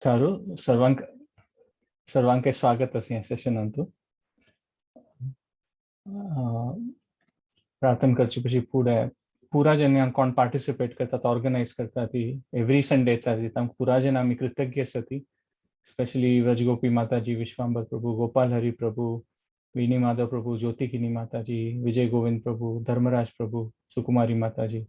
सारू सर्वांक सर्वांके स्वागत आसा ह्या सेशनांतू. प्रार्थना करची पशी फुडें पुरा जेन्ना कोण पार्टिसिपेट करतात, ऑर्गनायज करता ती एवरी संडे येता ती तांकां पुरा जेन्ना आमी कृतज्ञ आसा ती, स्पेशली व्रजगोपी माताजी, विश्वांबर प्रभू, गोपाल हरी प्रभू, विनी माधव प्रभू, ज्योतिकिनी माताजी, विजय गोविंद प्रभू, धर्मराज प्रभू, सुकुमारी माताजी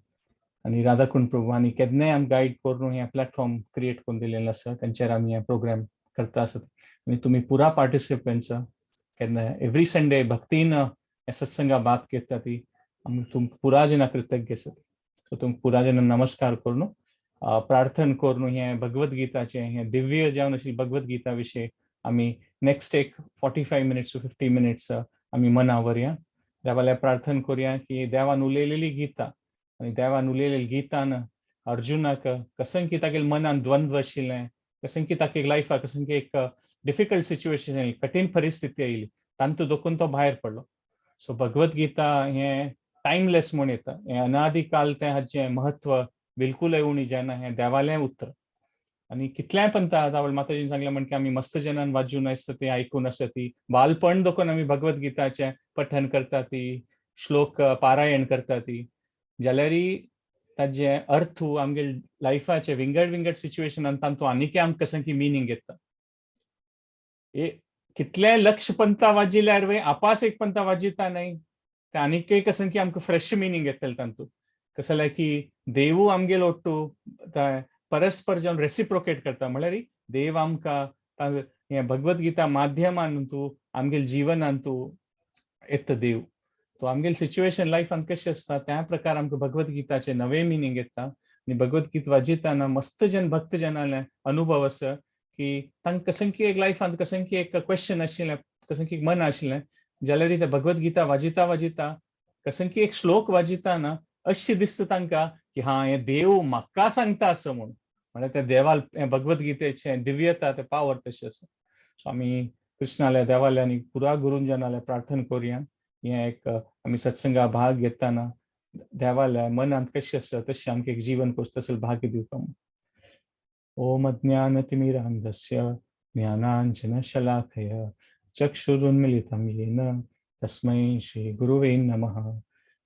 आनी राधाकुंड प्रभू आनी केन्नाय आमकां गायड करून हें प्लॅटफॉर्म क्रिएट करून दिलेलें आसा, तेंचेर आमी हें प्रोग्राम करता आसत. आनी तुमी पुरा पार्टिसिपंट्स केन्ना एवरी संडे भक्तीन ह्या सत्संगा भाग घेता ती आमी तुमकां पुरा जेन्ना कृतज्ञ आसत. सो तुमकां पुरा जेन्ना नमस्कार करून प्रार्थना करून हें भगवद गीताचें हें दिव्य जावन आशिल्लें भगवद गीता विशय आमी नेक्स्ट एक 45 मिनिट्स टू 50 मिनिट्स आमी मना व्हरया. देवाल्या प्रार्थना करुया की देवान उलयलेली गीता आनी देवान उलयलेली गीतान अर्जुनाक कसं की तागेले मनान द्वंद्व आशिल्लें, कसं की ताका एक लायफाक कसं की एक डिफिकल्ट सिच्युएशन आयली, कठीण परिस्थिती आयली, तांतू दोकून तो भायर पडलो. सो भगवद गीता हें टायमलेस म्हूण येता, हें अनादिकाल तें हाचें महत्व बिलकूल उणी जायना, हें देवालें उतर. आनी कितल्याय पंथा आतां माताजीन सांगलें म्हण की आमी मस्त जनान वाजून आसता ती, आयकून आसता ती, बालपण दोकून आमी भगवद गीताचें पठन करता ती, श्लोक पारायण करता ती, जाल्यार ताजे अर्थ आमगे लायफाचे विंगड विंगड सिच्युएशनान तांतूं आनीकय आमकां कसं की मिनींग येता. कितलें लक्ष पंथा वाजिल्यार वे आपास एक पंथा वाजिता न्हय, ते आनीकय कसं की आमकां फ्रेश मिनींग येतलें तांतूं. कसं जाल्यार की देवू आमगेल ओट्टू परस्पर जावन रेसिप्रोकेट करता, म्हळ्यार देव आमकां हें भगवद गीता माध्यमान तूं आमगेल जिवनान तूं येता देव. तो आमगेल सिच्युएशन लायफान कशें आसता त्या प्रकार आमकां भगवद गीताचें नवें मिनींग येता. आनी भगवद गीता वाजिताना मस्त जन भक्त जनाले अनुभव आसा की तांकां कसं की एक लायफान कसं की एक क्वेश्चन आशिल्लें, कसं की एक मन आशिल्लें, जाल्यार ते भगवद गीता वाजिता वाजिता कसं की एक श्लोक वाजिताना अशें दिसता तांकां की हा हें देव म्हाका सांगता आसा म्हूण, म्हळ्यार त्या देवाल हें भगवद गीतेचें दिव्यता तें पावर तशें आसा. सो आमी कृष्णाल्या देवाल्या आनी पुरा गुरुजनाल्या प्रार्थना करुया हें एक आमी सत्संगा भाग घेतना देवाल्या मनांत कशें आसा तशें आमकां एक जीवन कोस तसो भाग्य दिवपा म्हूण. ओम अज्ञानतिमिरान्धस्य ज्ञानाञ्जनशलाकया चक्षुरुन्मिलितं येन तस्मै श्री गुरुवे नमः.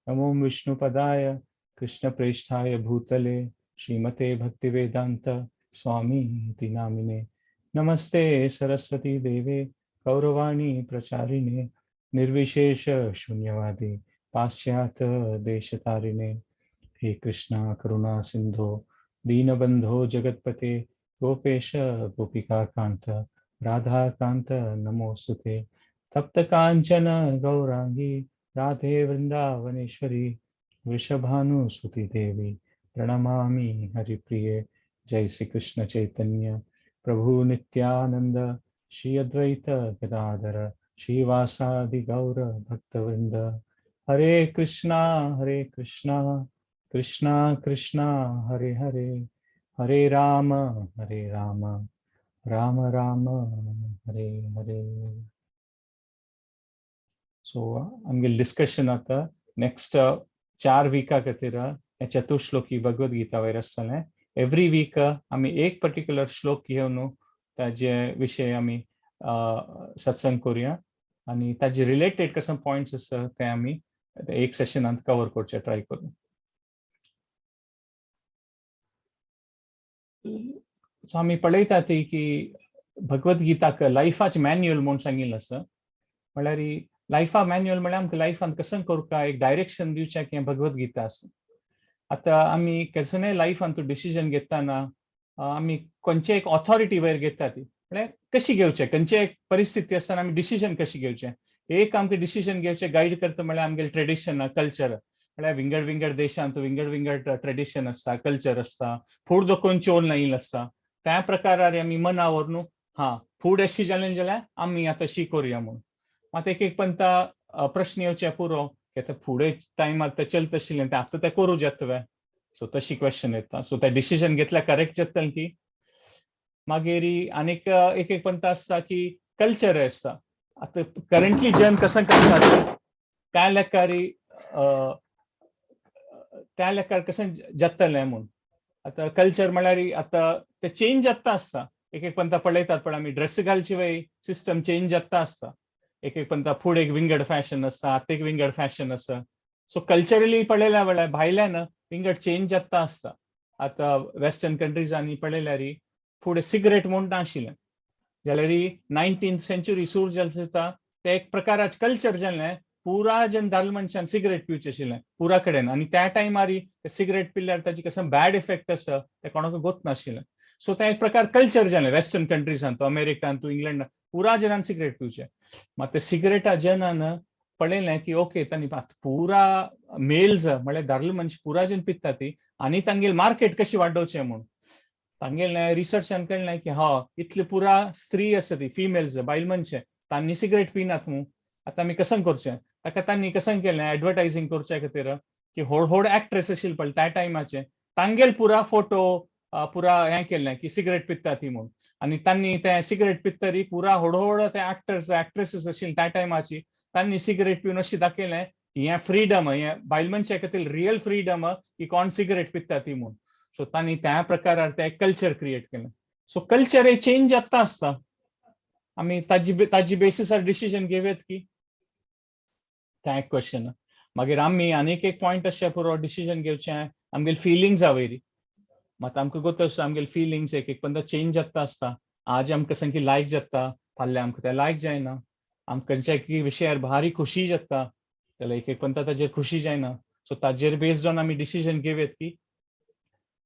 नमो विष्णुपदाय कृष्णप्रेष्ठाय भूतले श्रीमते भक्तिवेदांत स्वामी इति नामिने. नमस्ते सरस्वती देवे गौरवाणी प्रचारिणे निर्विशेष शून्यवादी पाश्चात्य देशतारिणे. हे कृष्णा करुणा सिंधो दीनबंधो जगतपते गोपेश गोपिका कांत राधा कांत नमोस्तुते. तप्त कांचन गौरांगी राधे वृंदावनेश्वरी वृषभानुसुति देवी प्रणमामि हरिप्रिये. जय श्री कृष्ण चैतन्य प्रभु नित्यानंद श्री अद्वैत गदाधर श्रीवासादि गौर भक्तवृंद. हरे कृष्णा कृष्णा कृष्णा हरे हरे, हरे राम राम राम हरे हरे. सो आमगे डिस्कशन आतां नेक्स्ट 4 वीका खातीर हे चतुश्लोकी भगवद गीता वयर आसतलें. एवरी वीक आमी एक पर्टिक्युलर श्लोक घेवन ताजे विशय आमी सत्संग करुया आनी ताजे रिलेटेड कसं पॉयंट्स आसा ते आमी एक सेशनांत कवर करचे ट्राय करूं. सो आमी पळयता ती की भगवद गीताक लायफाचें मॅन्युअल म्हूण सांगिल्लें आसा. म्हळ्यार लायफा मॅन्युअल म्हळ्यार आमकां लायफांत कसं करुका एक डायरेक्शन दिवचें हें भगवद गीता आसा. आतां आमी केसनय लायफांत डिसिजन घेतना आमी खंयचे एक ऑथॉरिटी वयर घेता ती, म्हळ्यार कशी घेवचें, खंयचे एक परिस्थिती आसतना आमी डिसिजन कशी घेवचें. एक आमकां डिसिजन घेवचें गायड करता म्हळ्यार आमगेलें ट्रेडिशन कल्चर, म्हळ्यार विंगड विंगड देशांत विंगड विंगड ट्रेडिशन आसता, कल्चर आसता, फूड दोकोन चोल नाईल आसता. त्या प्रकारार आमी मना व्हरून हा फूड अशी जालें जाल्यार आमी आतां अशी करुया म्हूण. मात एक एक पंता प्रश्न येवचे पुरो की आतां फुडें टायमार तें चलत आशिल्लें तें आतां तें करूं जाता. सो तशी क्वेश्चन येता. सो तें डिसिजन घेतल्यार करेक्ट जातलें की. मागीर आनीक एक एक पंता आसता की कल्चर आसता. आतां करंटली जन कसं करतात त्या लेखारी त्या लेखार कशें जातलें म्हूण. आतां कल्चर म्हळ्यार आतां तें चेंज जाता आसता. एक एक पंता पळयतात, पण आमी ड्रेस घालची वय सिस्टम चेंज जाता आसता. एक एक पंता फुडें एक विंगड फॅशन आसता, आतां एक विंगड फॅशन आसा. सो कल्चरली पळयल्या वेळार भायल्यान विंगड चेंज जाता आसता. आतां वेस्टर्न कंट्रीजांनी पळयल्यार फुडें सिगरेट म्हूण नाशिल्लें, जाल्यार 19th century सूर जालें जाता ते एक प्रकाराचें कल्चर जालें. पुरा जन दादले मनशान सिगरेट पिवचें आशिल्लें पुरा कडेन. आनी त्या टायमार सिगरेट पिल्यार ताजी कसो बॅड इफेक्ट आसा तें कोणाक गोत नाशिल्लें. सो तें एक प्रकार कल्चर जालें वेस्टर्न कंट्रीजान, तूं अमेरिकान, तूं इंग्लंडान पुरा जनान सिगरेट पिवचें. मात ते सिगरेटा जनान पळयलें की ओके, तांणी पुरा मेल्स म्हळ्यार दादले मनशां पुरा जन पिता ती आनी तांगेली मार्केट कशी वाडोवचें म्हूण तांगेलें रिसर्चान कळ्ळें की हा, इतले पुरा स्त्री आसा ती फिमेल्स, बायल मनशे, तांणी सिगरेट पिनात न्हू. आतां आमी कसं करचें? ताका तांणी कसं केलें एडवर्टायझींग करच्या खातीर की व्हड व्हड एक्ट्रेस आशिल्ले पळय त्या टायमाचे, तांगेल पुरा फोटो पुरा हें केलें की सिगरेट पिता ती म्हूण. आनी तांणी ते सिगरेट पित्तरी पुरा व्हड व्हड ते एक्टर्स एक्ट्रेसीस आशिल्ले त्या टायमाची, तांणी सिगरेट पिवन अशें दाखयलें की हें फ्रीडम, हें बायल मनशा खातीर रियल फ्रीडम की कोण सिगरेट पिता ती म्हूण. सो तांणी त्या प्रकारार ते कल्चर क्रिएट केलें. सो कल्चर हे चेंज जाता आसता. आमी ताजी बेसिसार डिसिजन घेवयेत की तें एक क्वेश्चन. मागीर आमी आनीक एक पॉयंट अशें पुरो डिसिजन घेवचें आमगेले फिलिंग्सा वयरी. मात आमकां गोत आसता, आमगेले फिलिंग्स एक एक पंदा चेंज जाता आसता. आज आमकां सामकी लायक जाता, फाल्यां आमकां तें लायक जायना. आमकां खंयच्या विशयार भारी खुशी जाता, जाल्यार एक एक पंता ताजेर खुशी जायना. सो ताजेर बेस्ड ऑन आमी डिसिजन घेवयेत की?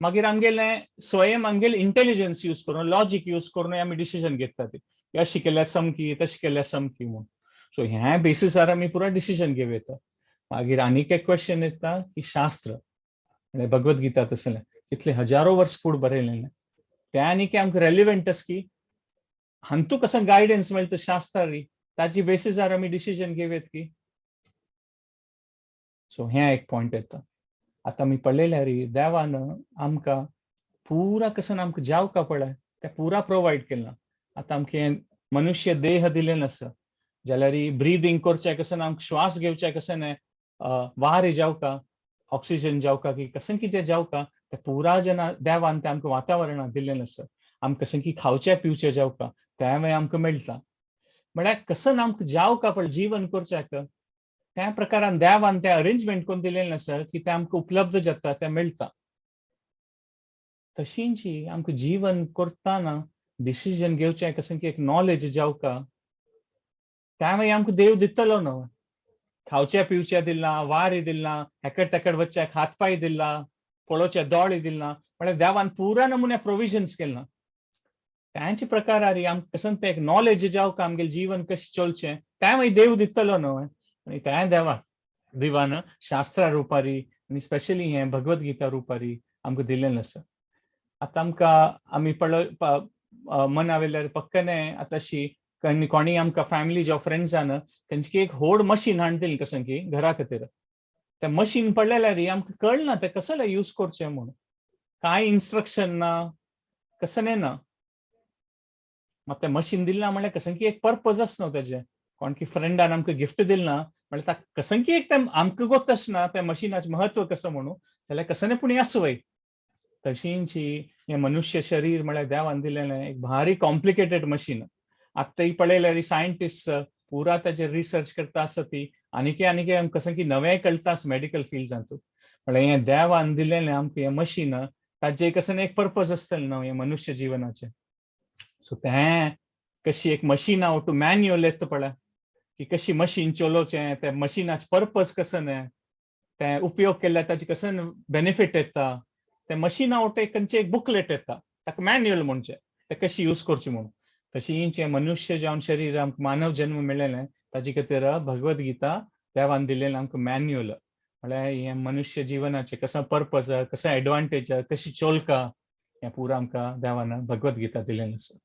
मागीर आमगेलें स्वयं आमगेलें इंटेलिजन्स यूज करून, लॉजीक यूज करून आमी डिसिजन घेतात की अशें केल्यार सामकी, तशें केल्यार सामकी म्हूण. सो ह्या बेसिसार आमी पुरा डिसिजन घेवं येता. मागीर आनीक एक क्वेश्चन येता की शास्त्र म्हळ्यार भगवत गीता तसलें कितले हजारो वर्स फुडें बरयलेलें, तें आनीक आमकां रेलिवंट आसा की? हांतू कसो गायडन्स मेळटा शास्त्रारी, ताजी बेसिसार आमी डिसिजन घेवयेत की? सो हें एक पॉयंट येता. आतां आमी पळयल्यार देवान आमकां पुरा कसो आमकां जावका पळय तें पुरा प्रोवायड केलां. आतां आमकां मनुष्य देह दिलेलो आसा, जाल्यार ब्रिदींग करचें कसं, आमकां श्वास घेवचें कसं, वारें जावका, ऑक्सिजन जावका की कसं कितें जावका, तें पुरा जना देवान तें आमकां वातावरणांत दिल्लें आसा. आमकां कसं की खावचें पिवचें जावका तेंवूय आमकां मेळटा. म्हळ्यार कसं आमकां जावका पळय जीवन करच्याक, त्या प्रकारान देवान तें अरेंजमेंट करून दिलेलें आसा की तें आमकां उपलब्ध जाता, तें मेळटा. तशींची आमकां जीवन करतना डिसिजन घेवचें कसं की एक नॉलेज जावका, तेंवूय आमकां देव दितलो न्हू. खावचें पिवचें दिलां, वारें दिलां, हेकड तेकड वचच्याक हात पांय दिला, पळोवचे दोळे दिला, म्हळ्यार देवान पुरा नमुने प्रोविजन्स केलां. त्यांचे प्रकारारी आमकां कसं तें एक नॉलेज जावका, आमगेलें जीवन कशें चलचें तें मागीर देव दितलो न्हू. आनी तें देवा देवान शास्त्रा रुपारी आनी स्पेशली हें भगवत गीता रुपारी आमकां दिल्लें आसा. आतां आमकां आमी पळय मना वयल्यार पक्कने आतां अशी कोणी आमकां फॅमिली जावं फ्रेंड्सान खंयची एक व्हड मशीन हाडून दिली कसं की घरा खातीर, तें मशीन पळयल्यार आमकां कळना तें कसलें यूज करचें म्हूण. कांय इन्स्ट्रक्शन ना, कसलें ना. मात तें मशीन दिलां म्हणल्यार कसं की एक पर्पज आसा न्हू तेजें. कोण की फ्रेंडान आमकां गिफ्ट दिलां म्हणल्यार ताका कसं की एक तें आमकां गोत आसना त्या मशिनाचें म्हत्व कसो म्हणून, जाल्यार कसलें पूण आसूं वय. तशींची हें मनुष्य शरीर म्हळ्यार देवान दिलेलें एक भारी कॉम्प्लिकेटेड मशीन. आतां पळयल्यार सायंटिस्ट पुरा ताचेर रिसर्च करता आसा ती आनीक आनीक आमकां कसं की नवें कळटा आसा मेडिकल फिल्डांतू. म्हळ्यार हें देवान दिलेलें आमकां हें मशीन, ताजें कसं एक पर्पज आसतलें न्हू हें मनुष्य जिवनाचें. सो तें कशी एक मशीना टू मॅन्युअल येता पळय की कशी मशीन चलोवचें, त्या मशिनाचें पर्पज कसं न्हय, तें उपयोग केल्यार ताजे कसं बेनिफीट येता, तें मशिना वटे खंयचें एक बुकलेट येता, ताका मॅन्युअल म्हणचें, तें कशी यूज करची म्हणून. तशींच हें मनुष्य जावन शरीर आमकां मानव जन्म मेळ्ळेलें, ताजे खातीर भगवत गीता देवान दिलेलें आमकां मॅन्युअल. म्हळ्यार हें मनुष्य जिवनाचें कसो पर्पज, कसो एडवांटेज, कशी चोलका, हें पुरा आमकां देवान भगवत गीता दिलेलें आसा.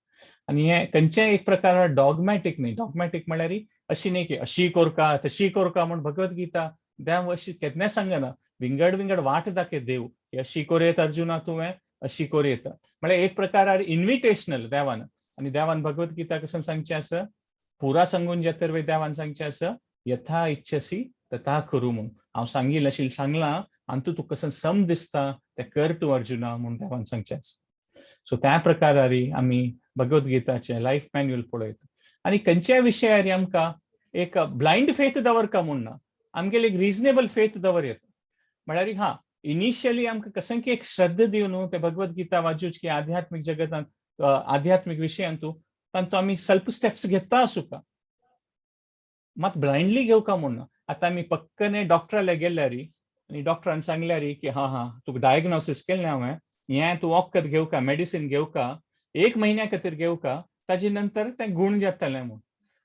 आनी हें खंयचें एक प्रकार डॉगमॅटीक न्ही. डॉगमॅटीक म्हळ्यार अशी न्ही की अशी कोरका तशी कोरका म्हूण भगवत गीता देव अशी केन्नाच सांगना. विंगड विंगड वाट दाखयत देव की अशी कोरयेत अर्जुना तुवें, अशी कोरयेत. म्हळ्यार एक प्रकार इन्विटेशनल देवान. आनी देवान भगवत गीता कसं सांगचें आसा, पुरा सांगून जातर वय देवान सांगचें आसा, यथा इच्छसी तथा करू म्हूण. हांव सांगील अशी सांगलां आनी तूं तुका कसं सम दिसता तें कर तूं अर्जुना म्हूण देवान सांगचें आसा. सो त्या प्रकारारी आमी भगवद्गीताचें लायफ मॅन्युअल पळयता आनी खंयच्याय विशयार आमकां एक ब्लायंड फेथ दवरका म्हूण ना, आमगेले एक रिजनेबल फेथ दवर येता. म्हळ्यार हा, इनिशियली आमकां कसं की एक श्रद्धा दिवन ते भगवद्गीता वाचूच की आध्यात्मीक जगतांत, आध्यात्मीक विशयांतू तांतू आमी सेल्फ स्टेप्स घेता आसुका, मात ब्लायंडली घेवका म्हूण ना. आतां आमी पक्कने डॉक्टराले गेल्यारी आनी डॉक्टरान सांगल्यारी की हा हा, तुका डायग्नोसीस केलें हांवें, हें तूं वखद घेवका, मेडिसीन घेवका, एक म्हयन्या खातीर घेवका, ताजे नंतर तें गूण जातलें म्हूण.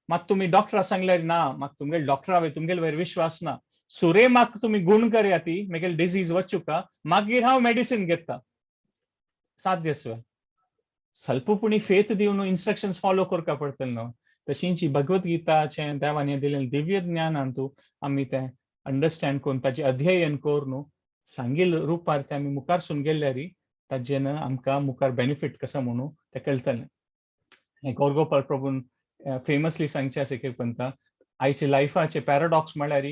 मात तुमी डॉक्टरा सांगल्यार ना, म्हाका तुमगेले डॉक्टरा वयर तुमगेले वयर विश्वास ना, सुरे म्हाका तुमी गूण करया, ती म्हगेली डिजीज वचुका, मागीर हांव मेडिसीन घेता. साध्य आसा? स्वल्प पुणी फेथ दिवन इन्स्ट्रक्शन्स फॉलो करका पडटलें न्हू. तशींच भगवद्गीताचें देवान हें दिलें दिव्य ज्ञानान तूं आमी तें अंडरस्टँड करून ताचें अध्ययन करून सांगील रुपार तें आमी मुखारसून गेल्यारी ताजेन आमकां मुखार बेनिफीट कसा म्हणून तें कळटलें. हें गौरगोपाल प्रभून फेमसली सांगचें आसा की पंता आयचे लायफाचे पॅराडॉक्स म्हळ्यार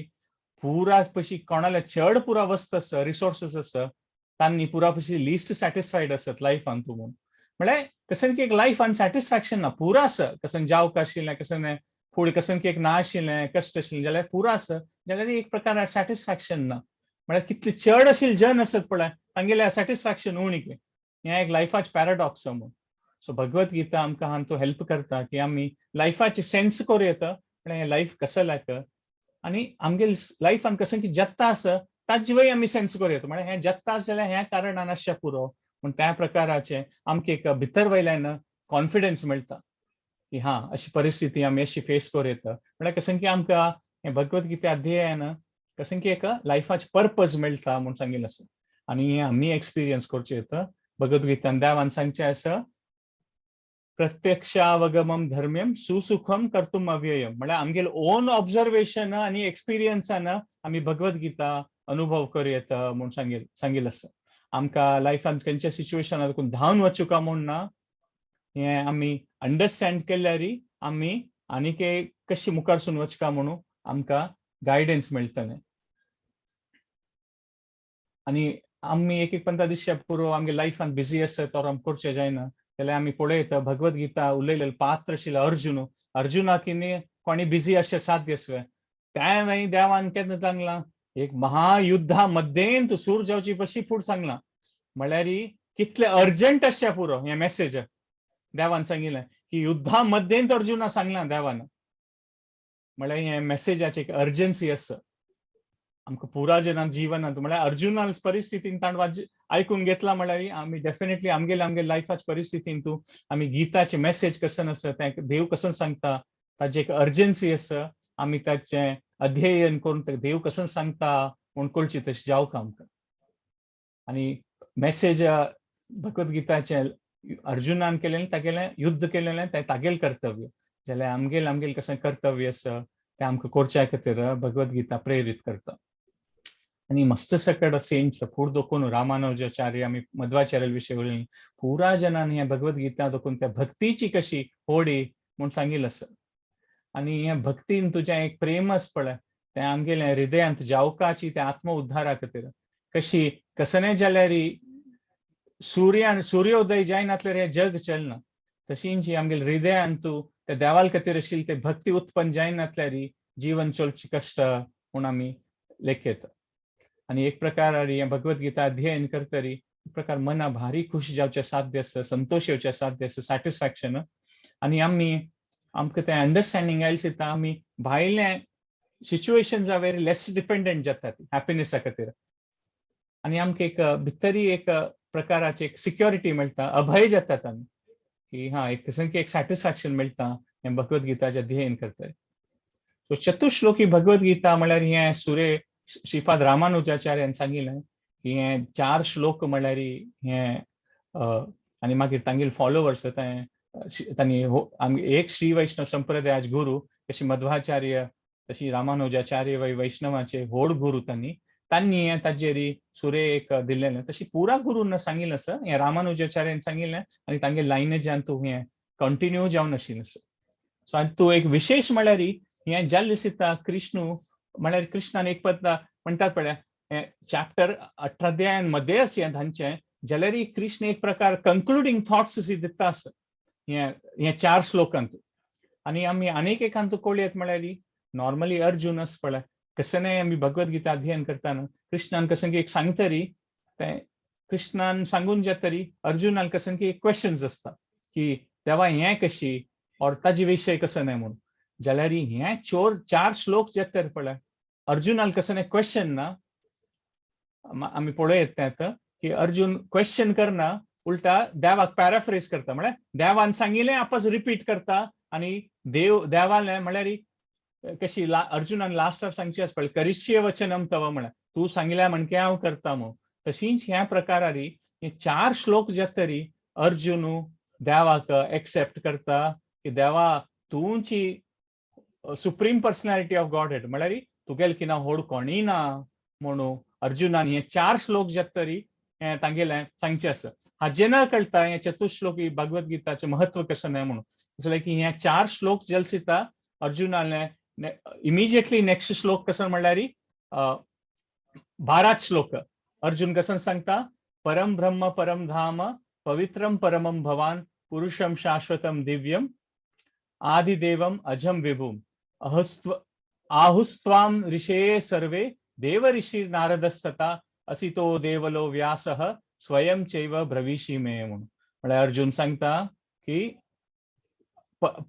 पुरा पशी कोणाले चड पुरा वस्त आसा, रिसोर्सीस आसा, तांणी पुरा पशी लिस्ट सॅटिस्फायड आसत लायफान तूं म्हूण. म्हळ्यार कसन की एक लायफान सॅटिस्फॅक्शन ना, पुरा आसा, कसन जावक आशिल्लें, कसन फुडें कसन की एक ना आशिल्लें, कश्ट आशिल्लें जाल्यार पुरा आसा जाल्यार एक प्रकार सॅटिस्फॅक्शन ना. म्हळ्यार कितले चड आशिल्ले जन आसत पळय तांगेलें सॅटिस्फॅक्शन उणी हें एक लायफाचें पॅराडॉक्स म्हूण. सो भगवद्गीता आमकां हातूंत हेल्प करता की आमी लायफाची सेन्स करूं येता, म्हळ्यार हें लायफ कसं लायक आनी आमगेले लायफान कसं की जत्ता आसा ताजे वयर आमी सेन्स करूं येता. म्हळ्यार हें जत्ता आसा जाल्यार ह्या कारणान आसचें पुरो म्हूण त्या प्रकाराचें आमकां एक भितर वयल्यान कॉन्फिडन्स मेळटा की हा, अशी परिस्थिती आमी अशी फेस करूं येता. म्हळ्यार कसं की आमकां हें भगवद्गीता अध्ययन कसं की एक लायफाचें पर्पज मेळटा म्हूण सांगिल्लें आसा आनी हें आमी एक्सपिरियन्स करचें येता. भगवद्गीतान देवान सांगचें आसा, प्रत्यक्षावगमम धर्म्यम सुसुखम कर्तुम अव्ययम. म्हळ्यार आमगेले ओन ऑब्जर्वेशन आनी एक्सपिरियन्सान आमी भगवद्गीता अनुभव करूं येता म्हूण सांगिल्लें आसा. आमकां लायफान खंयच्या सिच्युएशनाक धांवन वचुका म्हूण ना, हें आमी अंडरस्टँड केल्यारी आमी आनीक कशी मुखारसून वचका म्हणून आमकां गायडन्स मेळटलें. आनी आमी एक एक पंता दिसच्या पुरो आमगे लायफान बिजी आसत तर आमी करचें जायना जाल्यार आमी पळयता भगवद्गीता उलयलेले पात्र आशिल्ले अर्जुन. अर्जुनाक कितें कोणी बिजी आसचें साध्य आसलें? त्या मागीर देवान केन्ना सांगलां, एक महायुद्धा मध्येन तूं सूर जावची पशी फूड सांगलां. म्हळ्यार कितलें अर्जंट आसचें पुरो हें मॅसेज देवान सांगिल्लें की युद्धा मध्येंत अर्जुना सांगलां देवान. म्हळ्यार हें मॅसेजाची एक अर्जन्सी आसा आमकां पुरा जनान जिवनांत. म्हळ्यार अर्जुनान परिस्थितीन ताणें वाज आयकून घेतला म्हळ्यार आमी डेफिनेटली आमगेले आमगेले लायफाच्या परिस्थितीन तूं आमी गीताचे मॅसेज कसन आसा, तें देव कसन सांगता, ताजी एक अर्जन्सी आसा, आमी ताचें अध्ययन करून ते देव कसन सांगता म्हूण कळची तशें जावंक आमकां. आनी मॅसेज भगवद्गीताचें अर्जुनान केलें, तागेलें युद्ध केलेलें तें तागेलें कर्तव्य जाल्यार आमगेलें आमगेलें कशें कर्तव्य आसा तें आमकां करच्या खातीर भगवद्गीता प्रेरीत करता. आनी मस्त सकड सेंट्स फूड दोखून रामानुजाचार्य, आमी मध्वाचार्य विशय उलयलीं, पुरा जनांनी हें भगवद्गीता दोखून त्या भक्तीची कशी होडी म्हूण सांगिल्लें आसा. आनी हें भक्तीन तुजें एक प्रेम आसा पळय तें आमगेलें हृदयांत जावकाची त्या आत्म उद्धारा खातीर कशी कसनें जाल्यार सूर्यान सूर्योदय जायनातल्यार हें जग चलना, तशींच आमगेले हृदयांत तूं त्या देवाल खातीर आशिल्ली ते भक्ती उत्पन्न जायनातल्यार जीवन चलची कश्ट म्हूण आमी लेखयता. आनी एक प्रकार हें भगवद्गीता अध्ययन करतरी एक प्रकार मना भारी खुश जावचें साध्य आसा, संतोश येवचें साध्य आसा, सॅटिस्फॅक्शन. आनी आमी आमकां तें अंडरस्टँडींग आयलें दिसता आमी भायले situations are very less dependent जातात हॅपिनॅसा खातीर आनी आमकां एक भितरी एक प्रकाराची एक सिक्युरिटी मेळटा, अभय जातात आमी की हा, एक कसं की एक सॅटिस्फॅक्शन मेळटा हें भगवद्गीताचें अध्ययन करतरी. सो चतुश्लोकी भगवद्गीता म्हळ्यार हें सुरे श्रीपाद रामानुजाचार्यान सांगिल्लें की हें चार श्लोक म्हळ्यार हें आनी मागीर तांगेले फॉलोवर्स तांणी एक श्री वैष्णव संप्रदायाचे गुरु तशी मध्वाचार्य तशी रामानुजाचार्य वैष्णवाचे व्हड गुरु तांणी तांणी हें ताजेर सुरे एक दिल्लेलें. तशी पुरा गुरून सांगिल्लें आसा, हें रामानुजाचार्यान सांगिल्लें आनी तांगे लायनेजान तूं हें कंटिन्यू जावन आशिल्लें आसा. सो आनी तूं एक विशेश म्हळ्यार हें जाल्लें दिसता कृष्णू म्हळ्यार कृष्णान एक पद म्हणटात पळय हें चॅप्टर 18 अध्यायान मध्ये आसा हें तांचें, जाल्यार कृष्ण एक प्रकार कंक्लुडींग थॉट्स दिता आसा. हे हे चार श्लोकांत. आनी आमी आनीक एकांतू कळयत म्हळ्यार नॉर्मली अर्जुन आस पळय, कसं आमी भगवद्गीता अध्ययन करताना कृष्णान कसं की एक सांगतरी, तें कृष्णान सांगून जे तरी अर्जुनान कसं की एक क्वेश्चन्स आसता की देवा हें कशी और ताजे विशय कसं न्हय म्हणून. जाल्यार हे चोर चार श्लोक जे तर पळय अर्जुनान कसं क्वेश्चन ना, आमी पळोवं येता तें की अर्जुन क्वेश्चन करना, उलटा देवाक पॅराफ्रेज करता, म्हळ्यार देवान सांगिल्लें आपस रिपीट करता. आनी देव देवालें म्हळ्यार कशी अर्जुनान लास्टाक सांगची आसा पळय, करिष्ये वचनम तव, म्हळ्यार तूं सांगिल्लें म्हणके हांव करता म्हूण. तशींच ह्या प्रकारारी हे चार श्लोक जे तरी अर्जुन देवाक एक्सेप्ट करता की देवा तूंची supreme personality of Godhead, म्हळ्यार तुगेल किना होड कोणीय ना म्हणून अर्जुनान हे चार श्लोक जे तरी हे तांगेलें सांगचें आसा. हाजें न कळटा हे चतुश्लोकी भगवद्गीताचें महत्व कशें न्हय म्हणून. जशें की हे चार श्लोक जलसिता अर्जुनाले इमिजिएटली नेक्स्ट श्लोक कसं म्हणल्यार 12 श्लोक अर्जुन कसं सांगता, परम ब्रह्म परम धाम पवित्रम परमम भवान पुरुषम शाश्वतम दिव्यम आदिदेवम अजम विभुम अहस्त्व आहुस्त्वाम ऋषे सर्वे देवऋषी नारदस्तथा असितो देवलो व्यासः स्वयं चैव ब्रवीषी मे म्हणून. म्हळ्यार अर्जुन सांगता की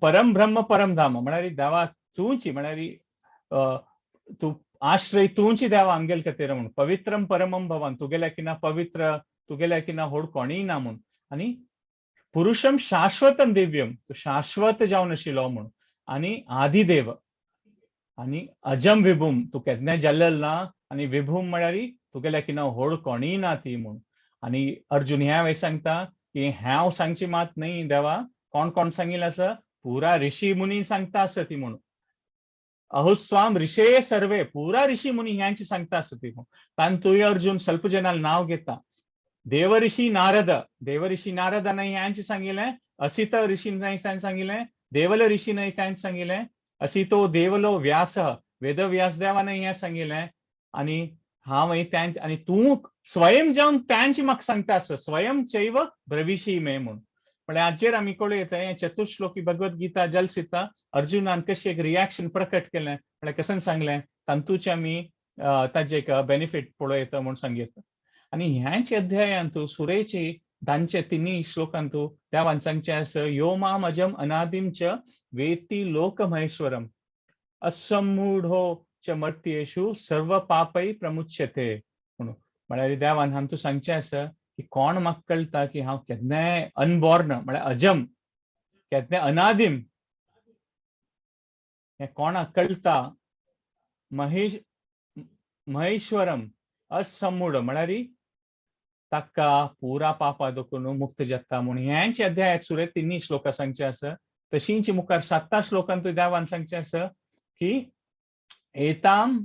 परम ब्रह्म परम धाम म्हळ्यार देवा तूंची, म्हळ्यार तूं आश्रय तूंची देवा आमगेल खातीर म्हणून, पवित्रम परमम भवान तुगेल्या किना पवित्र, तुगेल्या किना होड कोणीय ना म्हणून, आनी पुरुषम शाश्वतम दिव्यम तूं शाश्वत जावन आशिल्लो म्हणून, आनी आदिदेव आनी अजम विभूम तूं केन्नाय जाल्लेल ना, आनी विभूम म्हळ्यार तुगेल्या किना होड कोणीय ना ती म्हणून. आनी अर्जुन ह्या वेळार सांगता की हांव सांगची मात न्हय देवा, कोण कोण सांगिल्लें आसा, पुरा ऋषी मुनी सांगता आसा ती म्हणून. अहुस्वाम ऋषे सर्वे पुरा ऋषी मुनी ह्यांची सांगता आसा ती म्हणून. तांतूय अर्जुन स्वल्प जनाल नांव घेता, देवऋषी नारद, देवऋषी नारदान ह्यांची सांगिल्लें, असित ऋषी सांगिल्लें, देवल ऋषी तांणी सांगिल्लें, असितो देवलो व्यास वेदव्यास देवान हें सांगिल्लें, आनी हांव आनी तूं स्वयं जावन तांची म्हाका सांगता आसा, स्वयं चैव ब्रविशी मे म्हूण. म्हळ्यार हाचेर आमी कळूं येता हें चतुश्लोकी भगवद्गीता जलसिता अर्जुनान कशें एक रिएक्शन प्रकट केलें, म्हळ्यार कशें सांगलें, तातूंचे आमी ताजें एक बेनिफीट पळोवं येता म्हूण सांगता. आनी ह्याच अध्यायांतू सुरेची धांचे तिन्ही श्लोकांतू देवान सांगचें आसा, यो माम अजम अनादिम च वेत्ति लोक महेश्वरम असमूढो च मर्त्येषु सर्व पापै प्रमुच्यते म्हणून. म्हळ्यार देवान हांतू सांगचें आसा की कोण म्हाका कळटा की हांव केन्नाय अनबॉर्न म्हळ्यार अजम, केन्नाय अनादिम, हें कोणाक कळटा, महेश महेश्वरम असमूढ म्हळ्यार ताका पुरा पापा दोखून मुक्त जाता म्हूण. ह्यांचे अध्यायाक सुरे तिन्ही श्लोकां सांगचे आसा. तशींच मुखार सात्ता श्लोकांत देवान सांगचें आसा की एताम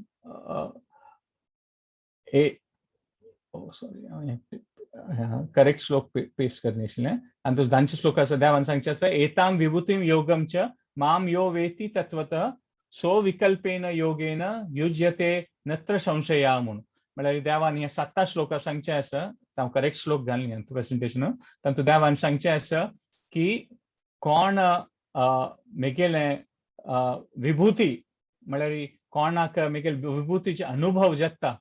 ए सॉरी करेक्ट श्लोक पेश करणे आशिल्लें. आनी तो धांचे श्लोक आसा देवान सांगचें आसा, एताम विभूतीम योगम च माम यो वेती तत्वतः सो विकल्पेन योगेन युज्यते नत्र संशया म्हूण. म्हळ्यार देवान ह्या सात्ता श्लोका सांगचें आसा, हांव करेक्ट श्लोक घालनी प्रेजेंटेशन, तातूंत देवान सांगचें आसा की कोण मेगेलें विभूती म्हळ्यार कोणाक मेगेल विभूतीचे अनुभव जाता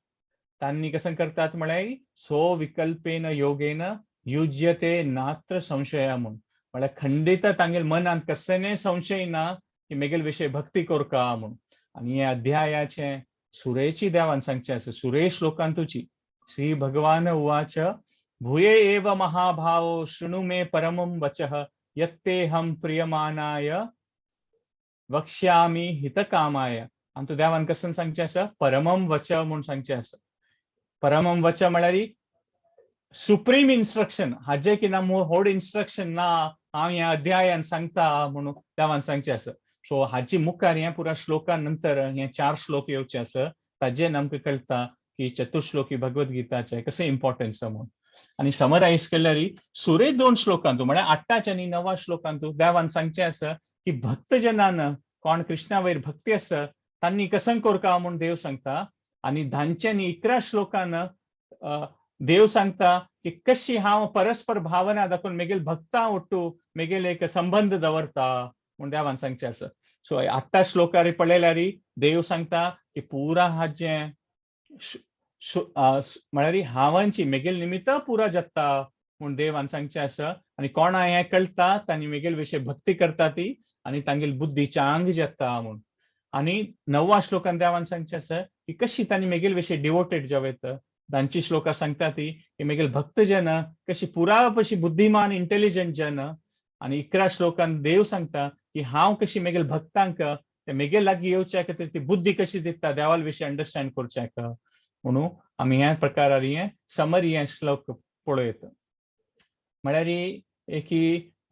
तांणी कसं करतात म्हळ्यार सो विकल्पेन योगेन युज्यते नात्र संशया म्हूण. म्हळ्यार खंडित तांगेल मनांत कसलें संशय ना की मेगेल विशय भक्ती करका म्हूण. आनी ह्या अध्यायाचें सुरेची देवान सांगचें आसा, सुरे श्लोकांतुची श्री भगवान उवाच भूय एव महाभावो शृणु मे परमं वचः यत्तेऽहं प्रियमाणाय वक्ष्यामि हितकामाय. आनी देवान कसं सांगचें आसा, परमं वच म्हूण सांगचें आसा. परमं वच म्हळ्यार सुप्रीम इन्स्ट्रक्शन, हाजे की ना होड इन्स्ट्रक्शन ना हांव ह्या अध्यायान सांगता म्हणून देवान सांगचें आसा. सो हाची मुखार ह्या पुरा श्लोका नंतर हे चार श्लोक येवचे आसा, ताजेन आमकां कळटा की चतुश्लोकी भगवद्गीताचें कशें इम्पॉर्टन्स म्हणून. आनी समरायज केल्यार सुरे दोन श्लोकांतू म्हळ्यार आठटाच्या आनी णवा श्लोकांतू देवान सांगचें आसा की भक्तजनान कोण कृष्णा वयर भक्ती आसा तांणी कसं करका म्हूण देव सांगता. आनी धांचे आनी 11 श्लोकान देव सांगता की कशी हांव परस्पर भावना दाखोवन मेगेल भक्ता ओट्टू मेगेल एक संबंध दवरता म्हूण देवान सांगचें आसा. सो आत्तां श्लोकार पळयल्यार देव सांगता की पुरा हाजें म्हळ्यार हांवांची मेगेल निमित्त पुरा जाता म्हूण देवान सांगचें आसा. आनी कोणा हें कळटा तांणी मेगेल विशय भक्ती करता ती आनी तांगेल बुद्धी चांग जाता म्हूण. आनी णव्वा श्लोकान देवान सांगचें आसा की कशी तांणी मेगेल विशय डिवोटेड जावं येता. तांची श्लोकां सांगता ती की मेगेल भक्त जन कशी पुरा कशी बुद्धिमान इंटेलिजंट जन. आनी 11 श्लोकान देव सांगता की हांव कशी मेगेल भक्तांक ते मेगेल लागीं येवच्या खातीर ती बुद्धी कशी दिता देवाल विशय अंडरस्टँड करच्याक म्हणून आमी ह्या प्रकारार हें समरी हे श्लोक पळयता. म्हळ्यार एक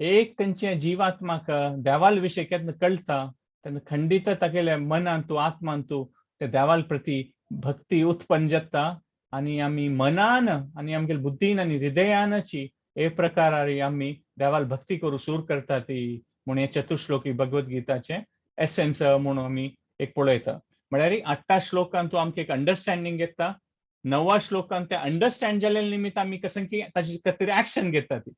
एक खंयच्या जिवात्माक देवाल विशय केन्ना कळटा तेन्ना खंडीत तागेल्या मनांतू आत्मांतू ते देवाल प्रती भक्ती उत्पन्न जाता. आनी आमी मनान आनी आमगेले बुद्धीन आनी हृदयानची एक प्रकारार आमी देवाल भक्ती करूं सुरू करता ती म्हूण हे चतुश्लोकी भगवद गीताचें एसेन्स म्हणून आमी एक पळयता. म्हळ्यार 8 श्लोकान तूं आमकां एक अंडरस्टँडींग येता. 9 श्लोकान ते अंडरस्टँड जाल्ले निमित्त आमी कसं की ताचे खातीर एक्शन घेता ती.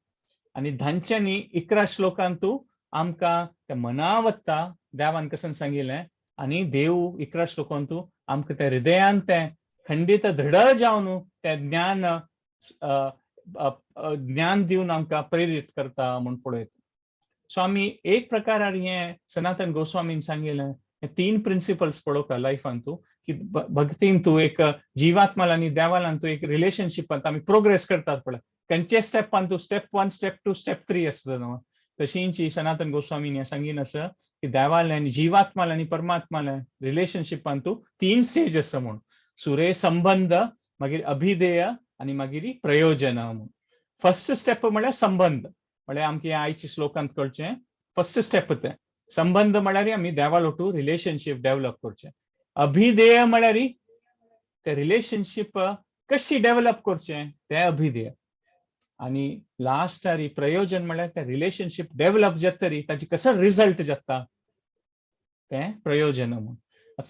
आनी धांच्यांनी 11 श्लोकान तूं आमकां ते मनावत्ता देवान कसं सांगिल्लें आनी देव 11 श्लोकान तूं आमकां ते हृदयान तें खंडीत दृढ जावन तें ज्ञान ज्ञान दिवन आमकां प्रेरीत करता म्हूण पळयता. सो आमी एक प्रकारार हें सनातन गोस्वामीन सांगिल्लें हे 3 प्रिंसिपल्स पळोवका लायफान तूं की भक्तीन तूं एक जिवात्माल आनी देवालान तूं एक रिलेशनशिपांत आमी प्रोग्रेस करतात पळय. खंयचे स्टेपान तूं स्टेप 1 स्टेप 2 स्टेप 3 आसता न्हू. तशींची सनातन गोस्वामीन हें सांगीन आसा की देवाले आनी जिवात्माल आनी परमात्माले रिलेशनशिपान तूं 3 स्टेज आसा म्हूण. सुरे संबंध, मागीर अभिधेय आनी मागीर प्रयोजन म्हूण. फर्स्ट स्टेप म्हळ्यार संबंध. म्हळ्यार आमकां ह्या आयच्या श्लोकांत कळचें फर्स्ट स्टेप तें संबंध म्हळ्यार आमी देवा ओटू रिलेशनशीप डेवलप करचें. अभिधेय म्हळ्यार ते रिलेशनशीप कशी डेवलप करचें तें अभिधेय. आनी लास्ट प्रयोजन म्हळ्यार ते रिलेशनशीप डेवलप जातरी ताचे कसो रिजल्ट जाता तें प्रयोजन म्हूण.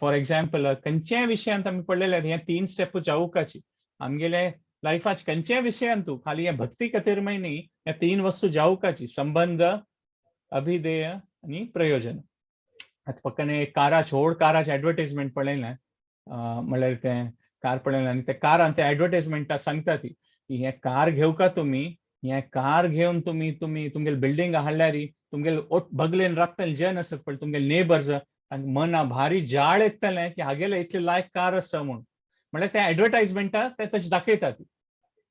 फॉर एग्जाम्पल खंयच्याय विशयांत आमी पळयल्यार हे 3 स्टेप जावकाची आमगेले लायफाच खंयच्याय विशयांत तूं खाली हे भक्ती खातीर न्ही ह्या 3 वस्तू जावकाची संबंध, अभिधेय आनी प्रयोजन. आतां पक्काने एक काराच व्हड काराच एडवर्टायजमेंट पळयलें म्हळ्यार तें कार पळयलें आनी ते कारान ते एडवर्टायजमेंटा सांगता ती की हें कार घेवका तुमी, हें कार घेवन तुमी तुमी तुमगेले बिल्डींग हाडल्यार तुमगेले बगलेन रावतले जन आसत पळय तुमगेले नेबर्स तांकां मना भारी जाळ येतलें की हागेले इतले लायक कार आसा म्हूण. म्हळ्यार ते एडवर्टायजमेंटा ते तशें दाखयतात.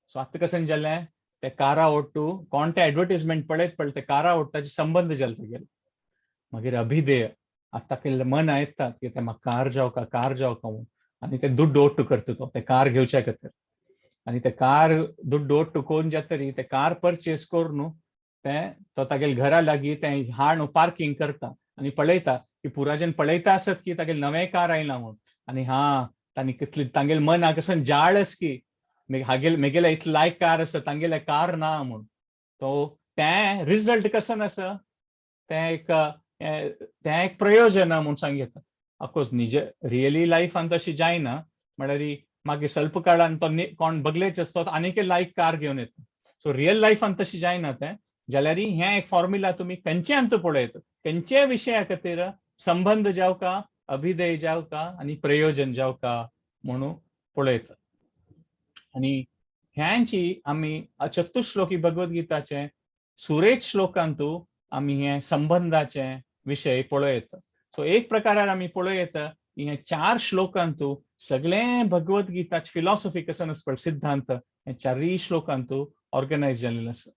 सो आतां कशें जालें ते कारा ओट्टू कोण ते एडवर्टायजमेंट पळयत पळय ते कारा ओट्टाचे संबंध जाले तेगेले. मागीर अभिधेय आतां ताका मना येता की ते म्हाका कार जावका कार जावका म्हूण आनी ते दुड्ड ओट्टू करता तो ते कार घेवच्या खातीर. आनी ते कार दुड्ड ओट्टू करून जातरी ते कार परचेस करून ते तो तागेले घरा लागीं तें हाडून पार्कींग करता आनी पळयता की पुराजन पळयता आसत की तागेले नवें कार आयलां म्हूण. आनी हा तांणी कितली तांगेले मनाक कसं जाळ आस की हागेले मेगेले इतले लायक कार आसा तांगेले कार ना म्हूण. तो तें रिजल्ट कसं आसा तें एक तें एक प्रयोजन म्हूण सांगता. ऑफकोर्स निज रियली लायफान तशी जायना म्हळ्यार मागीर स्वल्प काळान तो कोण बगलेच आसता तो आनीक लायक कार घेवन येता. सो रियल लायफान तशी जायना तें. जाल्यार हें एक फॉर्म्युला तुमी खंयचे अंत पळयता खंयच्याय विशया खातीर संबंध जावका, अभिधेय जावका आनी प्रयोजन जावका म्हणून पळयता. आनी ह्यांची आमी चतुश्लोकी भगवद्गीताचे सुरेच श्लोकांतू आमी हे संबंधाचे विशय पळयता. सो एक प्रकारान आमी पळयता की हे 4 श्लोकांतू सगळे भगवद्गीताचे फिलॉसॉफी कसं आसा पळय सिद्धांत हे 4 श्लोकांतू ऑर्गनायज जाल्ले आसा.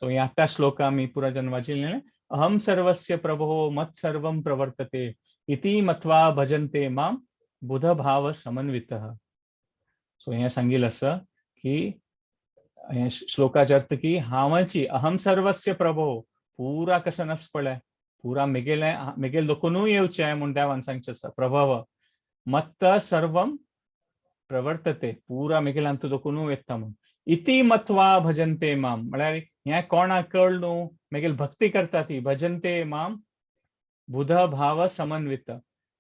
सो हे 8 श्लोक आमी पुरा जन वाचिल्ले. अहं सर्वस्य प्रभो मत् सर्वं प्रवर्तते इति मत्वा भजन्ते मां बुध भाव समन्वितः. सो हें सांगिल्लें आसा की हे श्लोकाचे अर्थ की हांवाची अहं सर्वस्य प्रभो पुरा कसं आसा पळय पुरा मेगेले मेगेले लोकूनय येवचें म्हूण देवान सांगचें आसा. प्रभव मत्त सर्वं प्रवर्तते पुरा मेगेले अंत लोकूनय येता म्हूण. इति मत्वा भजन्ते मां म्हळ्यार हें कोणाक कळ न्हू मेगेले भक्ती करता ती भजन्ते मां बुध भाव समन्वित.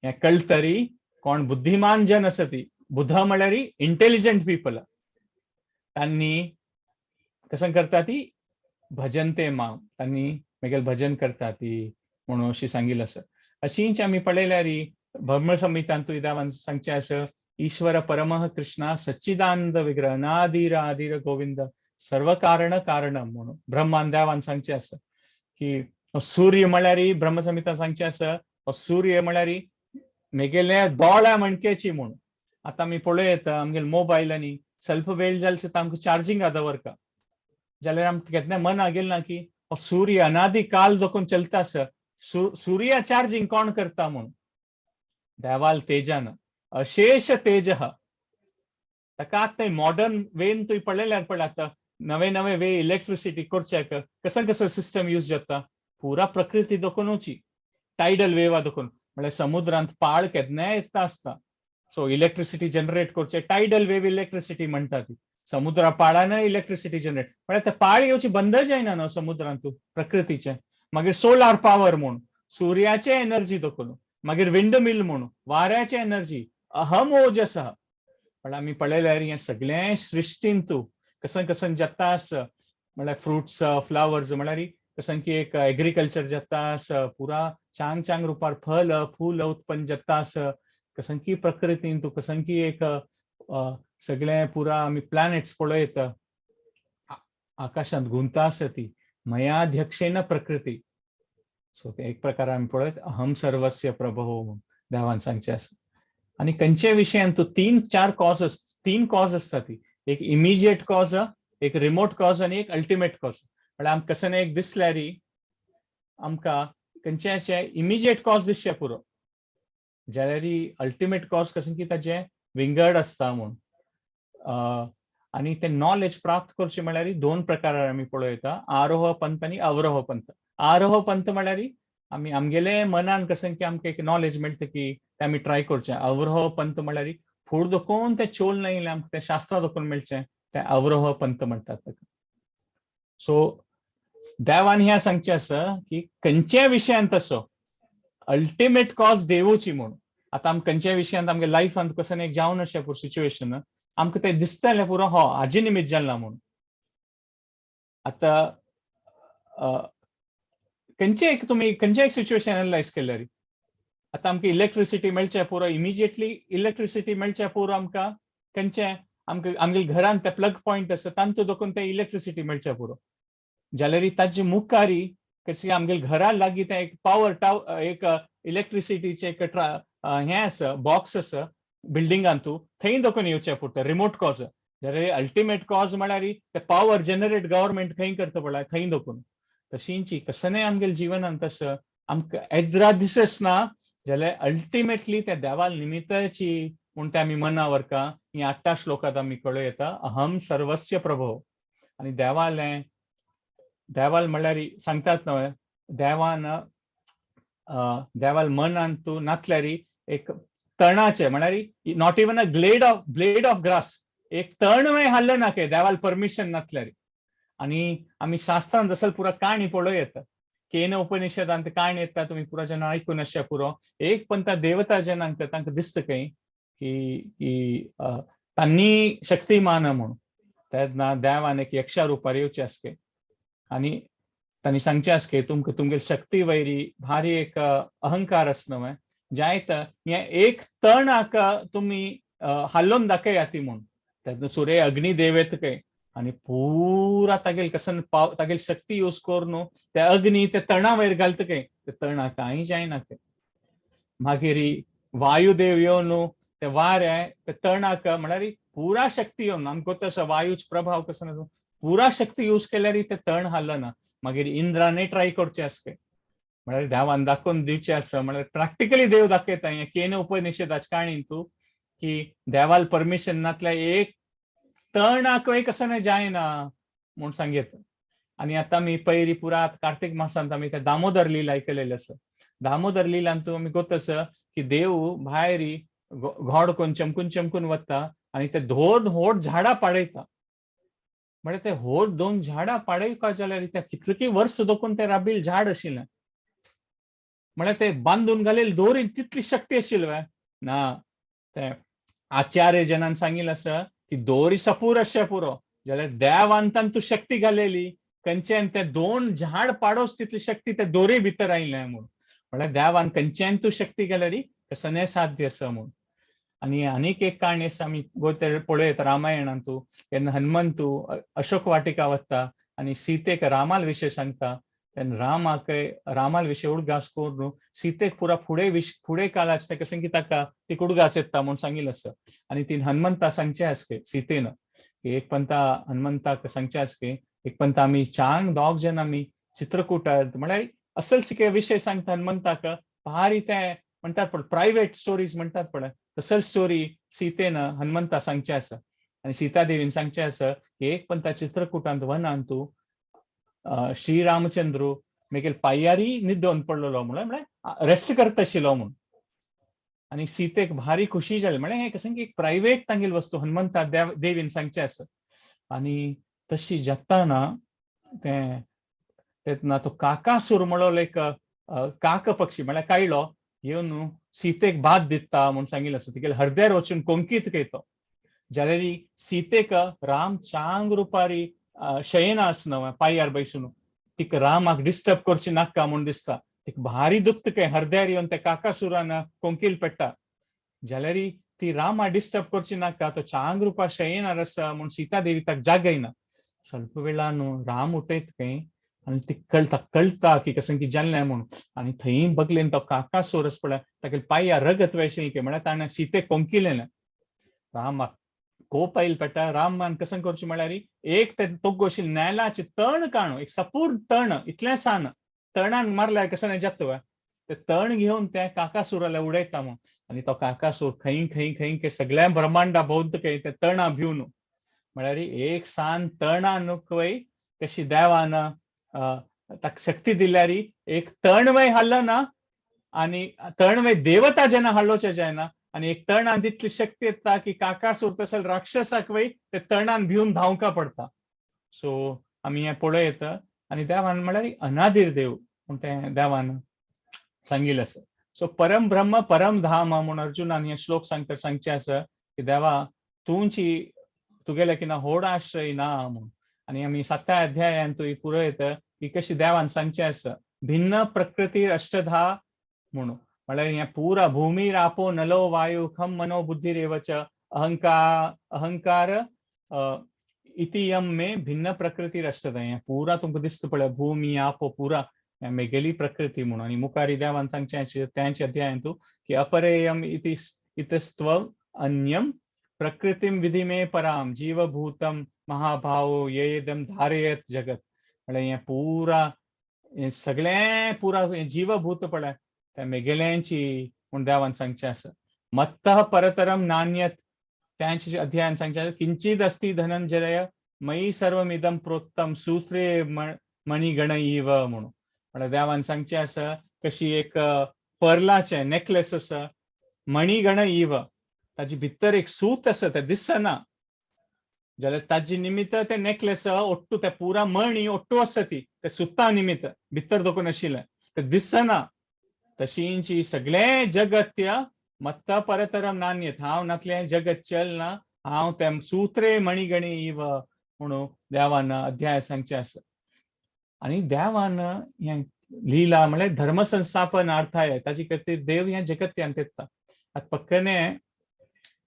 हें कळतरी कोण बुद्धिमान जन आसा ती. बुध म्हळ्यार इंटेलिजंट पीपल. तांणी कसं करता ती भजनते माम, तांणी मागीर भजन करता ती म्हणून अशी सांगिल्लें आसा. अशींच आमी पळयल्यार ब्रह्मसंहितांतूय देवान सांगचें आसा, ईश्वर परमः कृष्णा सच्चिदानंद विग्रह अनादिर आदिर गोविंद सर्व कारण कारणम म्हणून ब्रह्मान देवान सांगचें आसा की सूर्य म्हळ्यार ब्रह्मसंहिता सांगचें आसा, सूर्य म्हळ्यार मेगेल्या दोळ्या मणक्याची म्हणून. आतां आमी पळोवं आमगेले मोबायल आनी सेल्फ वेळ जाल्यार सुद्दां आमकां चार्जींग दवरता, जाल्यार आमकां केन्ना मना गेल ना की सूर्य अनादी काल दोकून चलता आसा, सूर्या चार्जींग कोण करता म्हणून. देवाल तेजान अशेष तेज ताका आतां मॉडर्न वेन तुवें पळयल्यार पळय आतां नवे नवे वे इलेक्ट्रिसिटी करच्याक कसं कसं सिस्टम यूज जाता, पुरा प्रकृती दोकोनूची टायडल वेवा दोकोन, म्हळ्यार समुद्रांत पाळ केन्नाय येता आसता, सो इलेक्ट्रिसिटी जनरेट करचे टायडल वेव इलेक्ट्रिसिटी म्हणटा ती, समुद्रा पाळानय इलेक्ट्रिसिटी जनरेट म्हळ्यार ते पाळ येवची बंद जायना न्हू समुद्रांतू प्रकृतीचे. मागीर सोलार पावर म्हूण सुर्याचे एनर्जी दोकोन, मागीर विंड मिल म्हूण वाऱ्याचे एनर्जी, अहम ओजस. पण आमी पळयल्यार हें सगळें सृश्टींतू कसं कसं जाता आसा, म्हळ्यार फ्रुट्स फ्लावर्स म्हळ्यार कसं की एक एग्रीकल्चर जाता आसा, पुरा चांग चांग रुपार फल फूल उत्पन्न जाता आसा, कसं की प्रकृतींतू कसं की एक सगळें पुरा आमी प्लॅनेट्स पळयता आकाशांत घुंवता आसा ती मयाध्यक्षेन प्रकृती. सो ते एक प्रकार आमी पळयत अहम सर्वस्य प्रभो म्हणून देवान सांगचें आसा. आनी खंयच्या विशयान तूं तीन चार कॉज, तीन कॉज आसता ती, एक इमिजिएट कॉज, एक रिमोट कॉज आनी एक अल्टिमेट कॉज. म्हळ्यार आमकां कशें एक दिसल्यार आमकां खंयचें अशें इमिजिएट कॉज दिसचें पुरो, जाल्यार अल्टिमेट कॉज कशें की ताजें विंगड आसता म्हूण. आनी तें नॉलेज प्राप्त करचें म्हळ्यार दोन प्रकार आमी पळयता, आरोह पंथ आनी अवरोह पंथ. आरोह पंथ म्हळ्यार आमी आमगेले मनान कशें की आमकां एक नॉलेज मेळटा की तें आमी ट्राय करचें. अवरोह पंथ म्हळ्यार फूड दोकोन तें चोल ना येयलें आमकां तें शास्त्रां दोकोन मेळचें, तें अवरोह पंथ म्हणटात ताका. सो देवान ह्या सांगचें आसा की खंयच्याय विशयांत असो अल्टिमेट कॉज देवूची म्हूण. आतां आमकां खंयच्याय विशयांत आमगे लायफांत कसं एक जावन अशें पुरो सिच्युएशन आमकां तें दिसतालें पुरो हो हाजे निमित्त जालां म्हूण. आतां खंयचे एक तुमी खंयचे एक सिच्युएशन एनलायज केल्यार आतां आमकां इलेक्ट्रिसिटी मेळचें पुरो, इमिजिएटली इलेक्ट्रिसिटी मेळचें पुरो आमकां खंयचें आमकां आमगे घरांत ते प्लग पॉयंट आसा तांतू दोकून ते इलेक्ट्रिसिटी मेळचें पुरो, जाल्यार ताजे मुखारी कशें आमगे घरा लागीं तें एक पावर टाव एक इलेक्ट्रिसिटीचें एक हें आसा बॉक्स आसा बिल्डिंगांतू, थंय दोकून येवचें पुरता रिमोट कॉज. जाल्यार अल्टिमेट कॉज म्हळ्यार ते पावर जनरेट गव्हर्मेंट खंय करता पळय थंय दोकून. तशींची कसनाय आमगेले जिवनांत तसो आमकां एद्रा दिसस ना जाल्यार अल्टिमेटली त्या देवाल निमित्ताची म्हूण तें आमी मना व्हरका. ही आठ्ठा श्लोकांत आमी कळूं येता अहम सर्वस्य प्रभो. आनी देवालें देवाल म्हणल्यार सांगतात न्हय देवान देवाल मनान तूं नातल्यार एक तणाचें म्हळ्यार not even a glade of blade of grass, एक तणूय हाल्ल ना के देवाल परमिशन नातल्यार. आनी आमी शास्त्रान जसल पुरा काणी पळोवं येता, केन उपनिषदांत काणी येता, तुमी पुरा जेन्ना आयकून आसच्या पुरो. एक पण त्या देवता जेन्ना तांकां दिसता खंय की की तांणी शक्तिमान म्हणून, तेन्ना देवान एक यक्षा रुपार येवचें आसके आनी तांणी सांगचें आसके तुमकां तुमगेली शक्ती वयरी भारी एक अहंकार आसा न्हय, जायत हें एक तणाक तुमी हालोवन दाखयात ती म्हूण. तेन्ना सूर्य अग्निदेव येता खंय आनी पुरा तागेली कसन पाव तागेली शक्ती यूज करून ते अग्नी ते तणा वयर घालता खंय, ते तणा कांय जायना खंय. मागीर वायुदेव येवन ते वारें ते तणाक म्हळ्यार पुरा शक्ती येवन आमकां तसो वायूचो प्रभाव कसो ना, पुरा शक्ती यूज केल्यार ते तण हालना. मागीर इंद्रानय ट्राय करचें आसके, म्हळ्यार देवान दाखोवन दिवचें आसा, म्हळ्यार प्रॅक्टिकली देव दाखयता हें केन उपनिषदाच्या काणीन तूं की देवाल परमिशन नातल्यार एक तणाकय कसो ना जायना म्हूण सांगयता. आनी आतां आमी पयरी पुरा कार्तीक मासांत आमी ते दामोदर लीला आयकलेले आसा. दामोदर लीलांत आमी गोत आसा की देव भायर घोड कोन्न चमकून चमकून वता आनी ते दोन व्हड झाडां पाडयता. म्हळ्यार ते व्हड दोन झाडां पाडयता जाल्यार ते कितले वर्स दोकून ते राबिल झाड आशिल्लें, म्हळ्यार ते बांदून घालेले दोरी तितली शक्ती आशिल्ली ना. ते आचार्य जनान सांगिल्लें आसा की दोरी सपूर आसचें पुरो, जाल्यार देवान तांतू शक्ती घालेली खंयच्यान ते दोन झाड पाडोस तितली शक्ती त्या दोरे भितर आयले म्हूण. म्हळ्यार देवान खंयच्यान तूं शक्ती घाल्यारी कसने साध्य आसा म्हूण. आनी आनीक एक काणी आसा, आमी गोंय पळयत रामायणांतू, केन्ना हनुमंतू अशोक वाटिका वता आनी सीतेक रामाल विशय सांगता, तेन्ना रामाक रामाल विशय उडगास करून सीतेक पुरा फुडें फुडें काळाच ताका सांगी ताका ती उडगास येता म्हूण सांगिल्लें आसा. आनी तीन हनुमंता सांगचें आसा सीतेन की एक पंता हनुमंताक सांगचें आसा की एक पंता आमी चांग दोग जन आमी चित्रकूटार, म्हळ्यार असल सिके विशय सांगता हनुमंताक, भारी ते म्हणटात पळय प्रायवेट स्टोरीज म्हणटात पळय, तसल स्टोरी सीतेन हनुमंता सांगचें आसा. आनी सीता देवीन सांगचें आसा की एक पंता चित्रकूटांत वनांत तूं श्रीरामचंद्र मेगेल पांयारी निद्दोन पडलेलो, म्हळ्यार रेस्ट करता आशिल्लो म्हूण. आनी सीतेक भारी खुशी जाली, म्हळ्यार हें कसं की एक प्रायवेट तांगेली वस्तू हनुमंता देवीन सांगचें आसा. आनी तशी जाताना तें तेन्ना तो काकासूर म्हणलो एक काक पक्षी, म्हळ्यार कायलो येवन सीतेक भात दिता म्हूण सांगिल्लें आसा. तिगेले हृदयार वचून कोंकीत केतो, जाल्यार सीतेक राम चांग रुपारी शयन आसना पांयार बैसून, तिका रामाक डिस्टर्ब करची नाका म्हूण दिसता, तिका भारी दुखता काय हृदयार येवन त्या काकासुरान कोंकील पेट्टा, जाल्यार ती रामा डिस्टर्ब करची नाका, तो चांग रुपा शयनार आसा म्हूण सीता देवी ताका जागयना. ಸ್ವಲ್ಪ वेळान राम उठयत काय आनी ती कळटा कळटा की कसं की जाल्लें म्हूण. आनी थंय बगलेन तो काकासूर आसा पळय, तागेले पांयार रगत वेशिल्लें, म्हळ्यार ताणें सीतेक कोंकिलें. रामाक कोप आयल पेट्टा. रामान कसं करचें म्हळ्यार एक ते तोग्गोशील नेलाचे तण काणू, एक सपूर्ण तण इतलें सान तणान मारल्यार कसं जाता, ते तण घेवन त्या काकासुराला उडयता म्हूण. आनी तो काकासूर खंय खंय खंय के सगळ्या ब्रह्मांडा भोंवत खंय ते तणा भिवन, म्हळ्यार एक सान तणान वय कशी देवान ताका शक्ती दिल्यार एक तण वय हाडलो ना, आनी तण वय देवता जेन्ना हाडलोचे जायना, आनी एक तणान तितली शक्ती येता की काकासूर तसल राक्षसाक वय ते तणान भिवन धांवका पडटा. सो आमी हें पळयत आनी देवान म्हळ्यार अनादीर देव म्हूण तें देवान सांगिल्लें आसा. सो परम ब्रह्म परम धाम म्हूण अर्जुनान हे श्लोक सांगता सांगचें आसा की देवा तुमची तुगेले किना होड आश्रय ना म्हूण. आनी आमी सात्या अध्यायान तूं पुरयत की कशी देवान सांगचें आसा भिन्न प्रकृती अष्टधा म्हणून, म्हळ्यार हें पुरा भूमिर आपो नलो वायु खम मनो बुद्धिरेवच अहंकार इति यम मे भिन्न प्रकृती अष्टधा. हें पुरा तुमकां दिसता पळय भूमी आपो पुरा मेगेली प्रकृती म्हणून. आनी मुखारी देवान सांगचें त्यांच्या अध्यायान तूं की अपरेयम इति इतस्त्व अन्यम प्रकृतीम विधि मे पराम जीवभूतम महाभावो येदम धारयत जगत. म्हळ्यार हें पुरा हें सगळें पुरा हें जीवभूत पळय त्या मेगेल्यांची म्हूण देवान सांगचें आसा. मत्तः परतरम नान्यत त्यांच्या अध्यायान सांगचें किंचित अस्ति धनंजय मयि सर्वमिदं प्रोत्तम सूत्रे मणिगण इव म्हणून. म्हळ्यार देवान सांगचें आसा कशी एक पर्लाचें नेकलेस आसा मणिगण इव, ताजी भितर एक सूत आसा तें दिसना, जाल्यार ताजी निमित्त तें नेकलेस ओट्टू तें पुरा मणी ओट्टू आसा ती ते सुता निमित्त भितर दखून आशिल्लें तें दिसना. तशींची सगळें जगत्य मत्त परतरम नान्यत, हांव नातलें जगत चल ना, हांव तें सूत्रे मणिगणी इव म्हणून देवान अध्याय सांगचें आसा. आनी देवान हें लिला म्हळ्यार धर्म संस्थापन अर्थाय ताजी खातीर देव हें जगत्यान येता. आतां पक्कने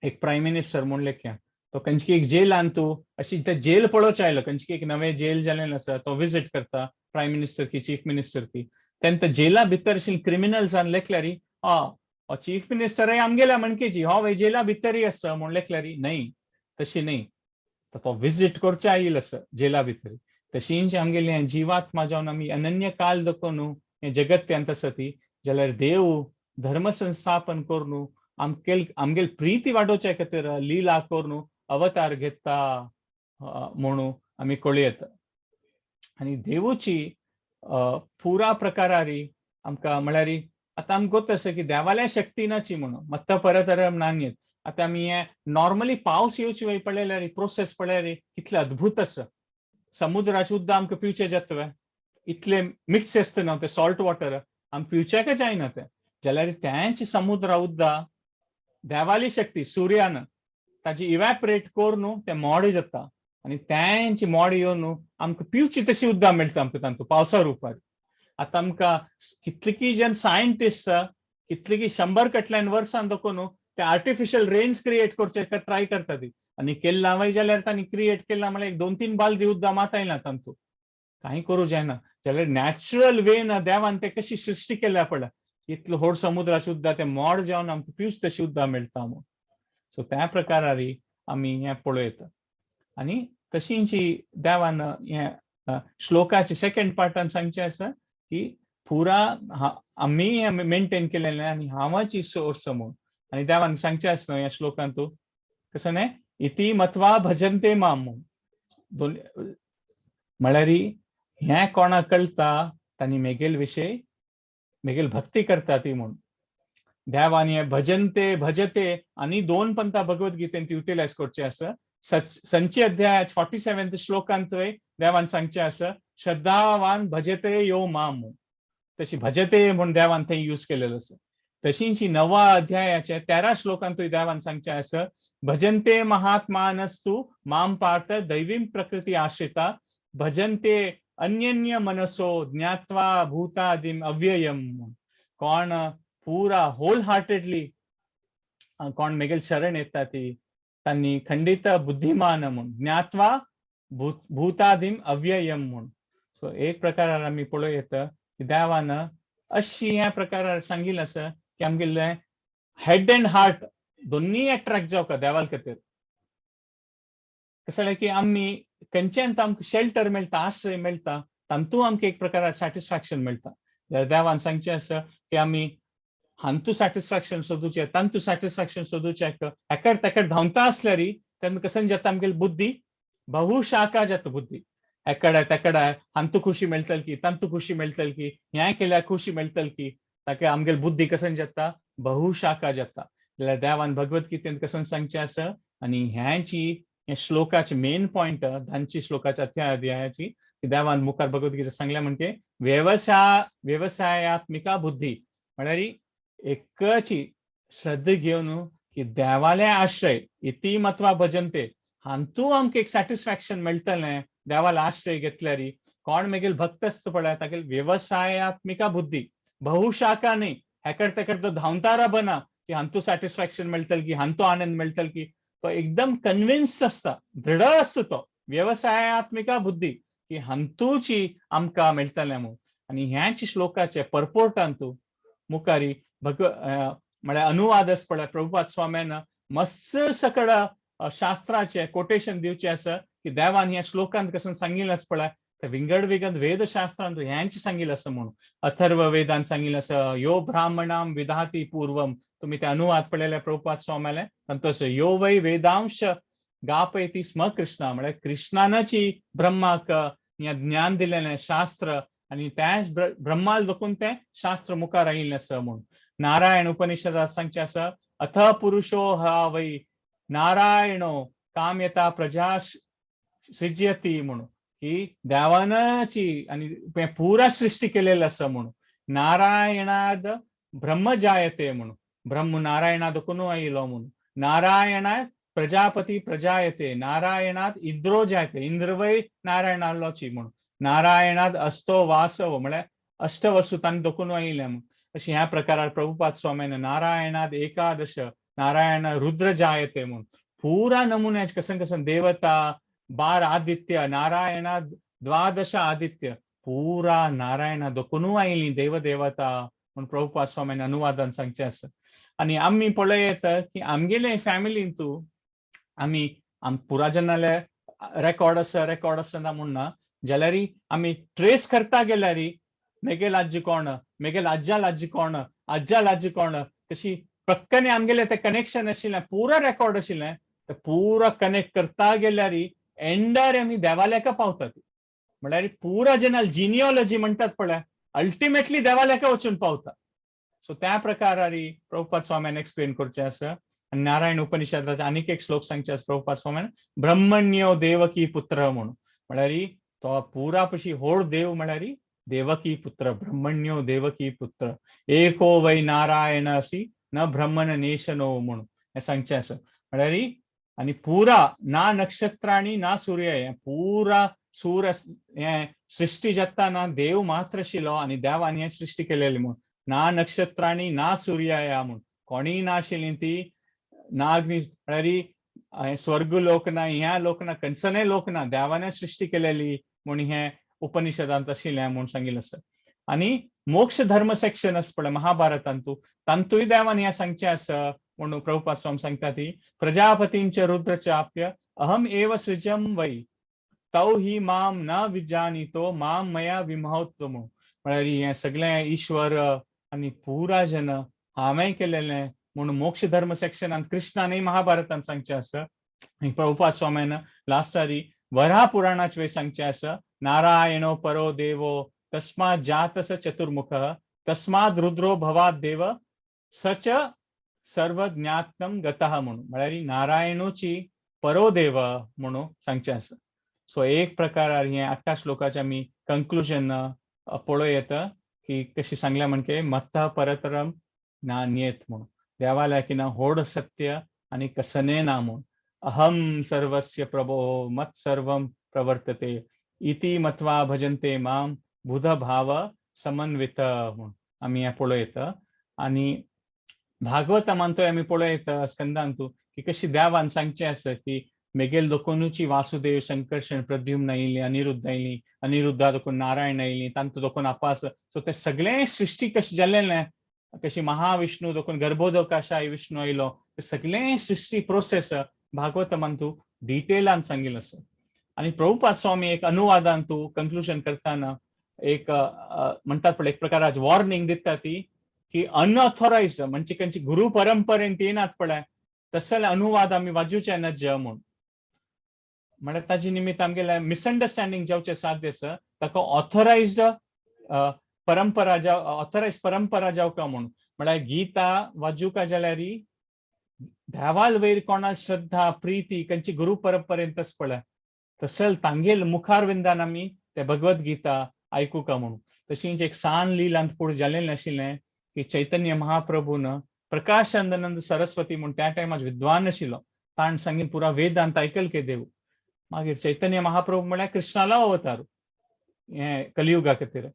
एक प्रायम मिनिस्टर म्हूण लेख्या तो खंयची एक जेलान तूं अशी ते जेल पळोवचें आयलो, खंयची एक नवें जेल जालें आसा तो विजीट करता प्रायम मिनिस्टर की चीफ मिनिस्टर की, तेन्ना जेला भितर आशिल्ले क्रिमिनल्सान लेखल्यारी हो चीफ मिनिस्टरय आमगेल्या म्हणकेची हो वय जेला भितरय आसा म्हूण लेखल्यारी न्हय, तशी न्हय, तो विजीट करचे आयल आसा जेला भितर. तशींच आमगेली हें जिवात्मा जावन आमी अनन्य काल दखून हें जगत्यांत आसा ती, जाल्यार देव धर्म संस्थापन करून आमगेल आमगेल प्रिती वाडोवच्या खातीर लिला करून अवतार घेता म्हणून आमी कळयता. आनी देवूची पुरा प्रकारारी आमकां म्हळ्यार आतां आमकां गोत आसा की देवाल्या शक्ती नाची म्हणून मत्त परतरम नान्यत. आतां आमी हें नॉर्मली पावस येवची वय पळयल्यार प्रोसेस पळयल्यार कितलें अद्भुत आसा. समुद्राचें उदक आमकां पिवचें जाता, इतलें मिक्स आसता न्हू तें सॉल्ट वॉटर आमकां पिवच्याकच जायना तें, जाल्यार तेंच समुद्रा उदक देवाली शक्ती सुर्यान ताजी इव्हॅपरेट करून तें मोड जाता आनी त्यांची मोड येवन आमकां पिवची तशी उदकां मेळटा आमकां तांतू पावसा रुपार. आतां आमकां कितलीं जन सायंटिस्ट कितली 100 कटल्यान वर्सां दखून ते आर्टिफिशियल रेन्स क्रिएट करचे ट्राय करता ती. आनी केल्ला जाल्यार तांणी क्रिएट केला म्हळ्यार एक 2-3 बालदी उदकां मात येना तांतू, कांय करूं जायना. जाल्यार नॅचरल वे ना देवान ते कशी सृश्टी केल्या पळय, इतलो व्हड समुद्राचे उदकां ते मोड जावन आमकां पिवच तशी उदकां मेळटा म्हूण. सो त्या प्रकारारी आमी हें पळयता. आनी तशींची देवान हें श्लोकाचे सेकंड पार्टान सांगचें आसा की पुरा आमी हें मेंटेन केलेलें आनी हांवाची सोर्स म्हूण. आनी देवान सांगचें आसा न्हू ह्या श्लोकांत तूं कसं न्हय, इति मत्वा भजन्ते माम म्हूण. दोन म्हळ्यार हें कोणाक कळटा तांणी मेगेल विशय मेगेल भक्ती करता ती म्हूण. देवान हें भजनते भजते आनी दोन पंथा भगवद्गीतेन युटिलायज करचें आसा. संची अध्यायाच्या 47th श्लोकांत देवान सांगचें आसा, श्रद्धावान भजते यो माम. तशी भजते म्हूण देवान थंय यूज केलेलो आसा. तशींच 9 अध्यायाच्या 13 श्लोकांतूय देवान सांगचें आसा, भजन्ते महात्मानस्तु माम पार्थ दैवीं प्रकृती आश्रिता भजन्ते अन्यन्य मनसो ज्ञात्वा भूतादिम अव्ययम. कोण पुरा होल हार्टेडली कोण मेगेल शरण येता ती तांणी खंडित बुद्धिमान म्हूण, ज्ञात्वा भूतादिम अव्ययम म्हूण. सो एक प्रकारार आमी पळोवं येता की देवान अशी ह्या प्रकारार सांगिल्लें आसा की आमगेले हेड अँड हार्ट दोन्ही अट्रॅक्ट जावका देवाल खातीर. कसं की आमी खंयच्यान आमकां शेल्टर मेळटा, आश्रय मेळटा, तांतू आमकां एक प्रकारार सॅटिस्फॅक्शन मेळटा. जाल्यार देवान सांगचें आसा की आमी हांतू सॅटिस्फॅक्शन सोदूचें, तांतू सॅटिस्फॅक्शन सोदूचें, एकड तेकड धांवता आसल्यार तेन्ना कसं जाता आमगेली बुद्धी बहुशाखा जाता. बुद्धी एकडे तेकडे हांतू खुशी मेळटली की तांतू खुशी मेळटली की हें केल्यार खुशी मेळटली की, ताका आमगेली बुद्धी कसं जाता बहुशाखा जाता. जाल्यार देवान भगवद्गीतेन कसं सांगचें आसा आनी ह्याची हे श्लोकाचे मेन पॉइंट धांची श्लोकाच्या अध्यायाची की देवान मुखार भगवद्गीता सांगल्या म्हणजे व्यवसायात्मिका बुद्धी म्हळ्यार एकची श्रद्धा घेवन की देवाले आश्रय इति मत्वा भजनते हांतू आमकां एक सॅटिस्फॅक्शन मेळटलें. देवाले आश्रय घेतल्यार कोण मेगेल भक्त आसता पळय तागेल व्यवसायात्मिका बुद्धी बहुशाखा न्ही, हेकड तेकड तो धांवता राबना की हांतू सॅटिस्फॅक्शन मेळटलें की हांतू आनंद मेळटलो की, तो एकदम कन्विन्स्ड आसता, दृढ आसता तो व्यवसायात्मिका बुद्धी की हांतूची आमकां मेळटलें म्हूण. आनी ह्याच श्लोकाचे परपोर्टांतू मुखारी म्हळ्यार अनुवाद आसा पळय प्रभुपाद स्वाम्यान मस्त सकड शास्त्राचे कोटेशन दिवचें आसा की देवान ह्या श्लोकांत कसं सांगिल्लें आसा पळय ते विंगड विंगड वेदशास्त्रांत ह्यांचे सांगिल्लें आसा म्हणून. अथर्व वेदान सांगिल्लें आसा यो ब्राह्मणाम विधाती पूर्वम, तुम्ही ते अनुवाद पळयले प्रभुपाद स्वाम्याले तांतू आसा यो वै वेदांश गापयती स्म कृष्णा, म्हळ्यार कृष्णानाची ब्रह्माक हें ज्ञान दिलेलें शास्त्र आनी त्याच ब्रह्माल दखून तें शास्त्र मुखार आयिल्लें आसा म्हूण. नारायण उपनिषदात सांगचें आसा अथ पुरुषो हा वै नारायणो कामयता प्रजा सृज्यती म्हणून की देवानाची आनी पुरा सृष्टी केलेली आसा म्हणून. नारायणाद ब्रह्म जायते म्हणून, ब्रह्म नारायणा दखून आयलो म्हणून. नारायणात प्रजापती प्रजायते, नारायणात इंद्रो जायते, इंद्र वै नारायणालोची म्हणून. नारायणात अस्तो वासव म्हळ्यार अष्टवसू तांणी दखून आयिल्लें म्हणून. अशें ह्या प्रकारार प्रभुपाद स्वाम्यान नारायणात एकादश, नारायण रुद्र जायते म्हणून पुरा नमुन्याचे कसं कसं देवता 12 आदित्य, नारायणात 12 आदित्य, पुरा नारायणा दखून आयली देवदेवता म्हूण प्रभुपाद स्वाम्यान अनुवादान सांगचें आसा. आनी आमी पळयत की आमगेले फॅमिलीन तूं आमी पुरा जनाले रेकॉर्ड आसा, रेकॉर्ड आसा ना म्हूण ना, जाल्यार आमी ट्रेस करता गेल्यार मेगेल आजी कोण, मेगेल आज्जाल आजी कोण, आज्जाल आजी कोण, तशी पक्कने आमगेले ते कनेक्शन आशिल्लें, पुरा रेकॉर्ड आशिल्लें, ते पुरा कनेक्ट करता गेल्यार एंडार आमी देवालेका पावतात. म्हळ्यार पुरा जेन्ना जिनियोलॉजी म्हणटात पळय अल्टिमेटली देवालेका वचून पावता. सो त्या प्रकारारी प्रभुपाद स्वाम्यान एक्सप्लेन करचें आसा. आनी नारायण उपनिषदाचे आनीक एक श्लोक सांगचे आसा प्रभुपाद स्वाम्यान, ब्रह्मण्यो देवकी पुत्र म्हणून, म्हळ्यार तो पुरा पशी होड देव म्हळ्यार देवकी पुत्र, ब्रह्मण्यो देवकी पुत्र एको वै नारायण असी न ब्रह्मन नेशनो म्हणून हें सांगचें आसा. म्हळ्यार आनी पुरा ना नक्षत्राणी ना सूर्य, हें पुरा सूर हें सृश्टी जाता ना देव मात्र आशिल्लो आनी देवान हें सृश्टी केलेली म्हूण. ना नक्षत्राणी ना सूर्याया म्हूण कोणीय ना आशिल्ली ती, ना अग्नी म्हळ्यार स्वर्ग लोक ना, ह्या लोक ना, खंयचोय लोक ना, देवाने सृश्टी केलेली म्हूण हें उपनिषदांत आशिल्लें म्हूण सांगिल्लें आसा. आनी मोक्ष धर्म सेक्शन आसा पळय महाभारतांतू, तांतूय देवान हें सांगचें आसा म्हणून प्रभुपाद स्वामी सांगता ती प्रजापतींच रुद्रचाप्य अहम एव सृजम वै तौ हि माम न विजानीतो माम मया विमहोत्व. म्हळ्यार हें सगळें ईश्वर आनी पुरा जन हांवें केलेलें म्हूण मोक्ष धर्म सेक्शनान कृष्णानय महाभारतान सांगचें आसा. प्रभुपाद स्वाम्यान लास्टारी वराह पुराणाच वेळ सांगचें आसा, नारायणो परो देवो तस्मात् जातस चतुर्मुख तस्मात् रुद्रो भवाद देव सच सर्वज्ञात्म गतः म्हणून. म्हळ्यार नारायणोची परो देव म्हणून सांगचें आसा. सो एक प्रकार हें आठ्या श्लोकाचें आमी कंक्लुजन पळोवं येता की कशी सांगल्या म्हणजे मत्त परतरम नान्येत म्हणून, देवा लागीं होड सत्य आनी कसने ना म्हूण. अहम सर्वस्य प्रभो मत सर्वम प्रवर्तते इति मत्वा भजन्ते माम बुध भाव समन्वित म्हूण आमी हें पळोवं येता. आनी भागवतमांतूय आमी पळोवं येता स्कंदांतू की कशी देवान सांगचें आसा की मेगेल दोकोनुची वासुदेव संकर्षण प्रद्युम्न आयली, अनिरुद्ध आयली, अनिरुद्धा दोकून नारायण आयली, तांतू दोकून आपास. सो ते सगळें सृश्टी कशें जाल्लें, कशी महाविष्णू दोकून गर्भोदकाशाय विष्णू आयलो, ते सगळें सृश्टी प्रोसेस भागवतमांतू डिटेलान सांगिल्लें आसा. आनी प्रभुपाद स्वामी एक अनुवादांतू कंक्लुजन करताना एक म्हणटात पळय एक प्रकाराच वॉर्निंग दिता ती की अनऑथोरायज म्हणजे खंयची गुरु परंपरेन ती येनात पळय तसले अनुवाद आमी वाजूचे नज म्हूण. म्हळ्यार ताजे निमित्त आमगेले मिसअंडरस्टँडींग जावचें साध्य आसा, ताका ऑथोरायज्ड परंपरा जाव, ऑथोरायज परंपरा जावका म्हूण. म्हळ्यार गीता वाजूका जाल्यार देवाल वयर कोणा श्रद्धा प्रिती खंयची गुरु परंपरेन तस पळय तसल तांगेल मुखार विंदान आमी ते भगवत गीता आयकुका म्हणून. तशीच एक सान लिलांत पूण जालेलें आशिल्लें की चैतन्य महाप्रभून प्रकाशानंद सरस्वती म्हूण त्या टायमार विद्वान आशिल्लो, ताण सांगीन पुरा वेदांत आयकल के देव. मागीर चैतन्य महाप्रभू म्हळ्यार कृष्णालो अवतार हें कलियुगा खातीर.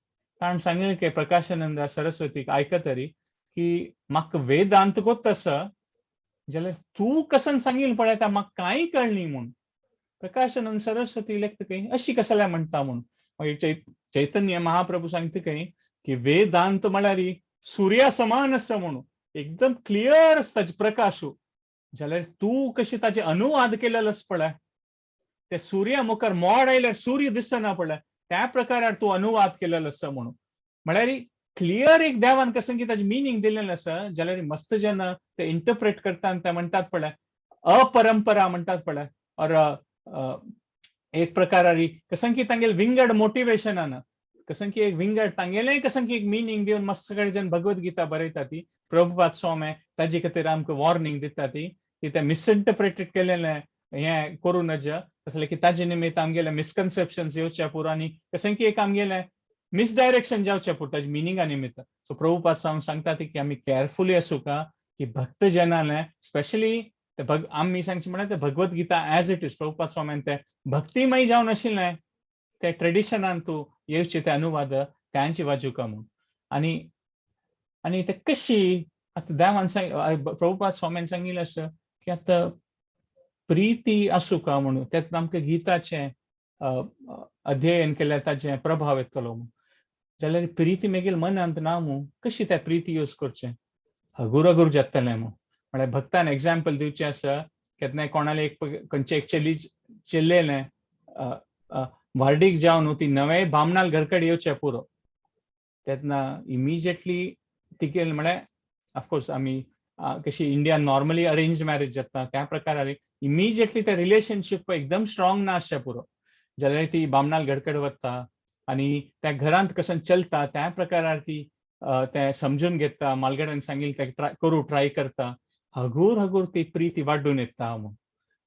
ताण सांगिल्लें की प्रकाशानंद सरस्वतीक आयकतरी की म्हाका वेदांत कोत आसा जाल्यार तूं कसन सांगील पळयता म्हाका कांय कळनी म्हूण. प्रकाशानंद सरस्वती लेखता खंय अशी कसल्या म्हणटा म्हूण. मागीर चैतन्य महाप्रभू सांगता खंय की वेदांत म्हळ्यार सुर्या समान आसा म्हणून, एकदम क्लियर आसता ताजे प्रकाशू. जाल्यार तूं कशी ताजे अनुवाद केलेलो आसा पळय, ते सुर्या मुखार मोड आयल्यार सूर्य दिसना पळय त्या प्रकारार तूं अनुवाद केलेलो आसा म्हणून. म्हळ्यार क्लियर एक देवान कसं की ताजें मिनींग दिलेलें आसा. जाल्यार मस्त जेन्ना ते इंटरप्रेट करता आनी ते म्हणटात पळय अपरंपरा म्हणटात पळय, और एक प्रकारारी कसं की तांगेले विंगड मोटिवेशनान कसं की एक विंगड तांगेलें कसं की एक मिनींग दिवन मस्त सगळे जण भगवत गीता बरयता ती. प्रभुपाद स्वामी ताजे खातीर आमकां वॉर्निंग दिता ती की ते मिसइंटरप्रेटेड केलेलें हें करूं नज, तसलें की ताजे निमित्त आमगेले मिसकन्सेप्शन्स येवचे पुरो आनी कसं की एक आमगेलें मिसडायरेक्शन जावचें पुरो ताजे मिनिंगा निमित्त. सो प्रभुपाद स्वामी सांगता ती की आमी केअरफुली आसूका की भक्त जनाले स्पेशली ते आमी सांगचें म्हळ्यार ते Bhagavad Gita as it is Prabhupada स्वामीन ते भक्तिमय जावन आशिल्लें ते ट्रेडिशनान तूं येवचे ते अनुवाद त्यांची वाजूका म्हूण. आनी आनी ते कशी आतां देवान सांग प्रभुपाद स्वामीन सांगिल्लें आसा की आतां प्रिती आसूका म्हणून तेन्ना आमकां गीताचें अध्ययन केल्यार ताजें प्रभाव येतलो म्हूण. जाल्यार प्रिती मेगेल मनांत ना मू, कशी त्या प्रिती यूज करचें, हगूर हगूर जातलें म्हूण. म्हळ्यार भक्तान एग्जाम्पल दिवचें आसा केन्नाय कोणाले एक खंयचे एक चली चेल्लेलें व्हार्डीक जावन ती नवे बामणाल घरकडेन येवचें पुरो, तेन्ना इमिजिएटली तिगेल म्हळ्यार ऑफकोर्स आमी कशी इंडियान नॉर्मली अरेंज मॅरेज जाता त्या प्रकारार इमिजिएटली ते रिलेशनशीप एकदम स्ट्रॉंग ना आसचें पुरो. जाल्यार ती बामणाल घरकडेन वता आनी त्या घरांत कशें चलता त्या प्रकारार ती तें समजून घेता, मालगड्यान सांगिल्लें तें ट्राय करूं ट्राय करता, हगूर हगूर ती प्रिती वाडून येता म्हूण.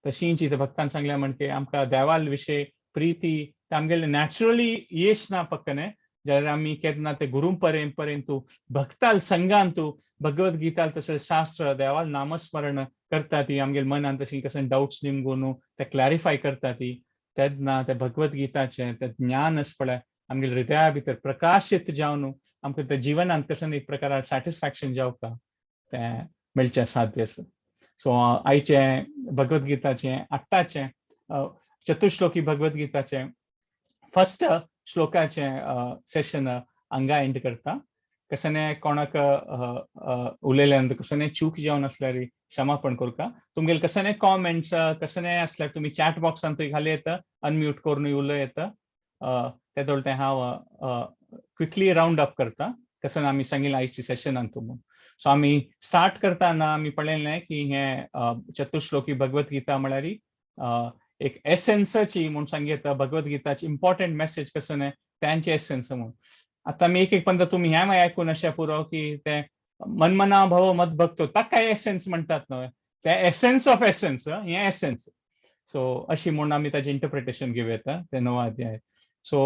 तशींच इथं भक्तान सांगल्या म्हणजे आमकां देवाल विशय प्रिती आमगेले नॅचरली येश ना पक्कने, जाल्यार आमी केन्ना ते गुरू परंपरेंतू, भक्ताल संघांतू, भगवत गीताल तशें शास्त्र, देवाल नामस्मरण करता ती, आमगेले मनान तशी कसले डाउट्स निमगून ते क्लॅरिफाय करता ती, तेन्ना ते भगवत गीताचें ते ज्ञान आसा पळय, आमगेले हृदया भितर प्रकाशीत जावन आमकां त्या जिवनांत कसं एक प्रकारान सॅटिस्फॅक्शन जावका तें मेळचें साध्य आसा. सो आयचें भगवत गीताचें आत्ताचें चतुश्लोकी भगवत गीताचें फर्स्ट श्लोकाचें सेशन हांगा एंड करता. कशें कोणाक उलयल्यान कसलें चूक जावन आसल्यार क्षमापण करका. तुमगेले कसले कॉमेंट्स कसले आसल्यार तुमी चॅट बॉक्सान थंय घालूं येता, अनम्यूट करून उलोवं येता. ते तें हांव क्विकली रावंड अप करता, कसं आमी सांगिल्लें आयची सेशनान म्हूण. सो आमी स्टार्ट करतना आमी पळयलें की हें चतुश्लोकी भगवत गीता म्हळ्यार एक एसेन्साची म्हूण सांगता, भगवत गीताची इम्पॉर्टंट मेसेज कसं त्यांचे एसेन्स म्हूण. आतां आमी एक एक पंद तुमी हें मागीर आयकून अशें पुरो की ते "मन्मना भव मद भक्तो", ताका एसेन्स म्हणटात न्हय, ते एसेन्स ऑफ एसेन्स हें एसेन्स. सो अशी म्हूण आमी ताजें इंटरप्रिटेशन घेवं येता ते नवो अध्याय. सो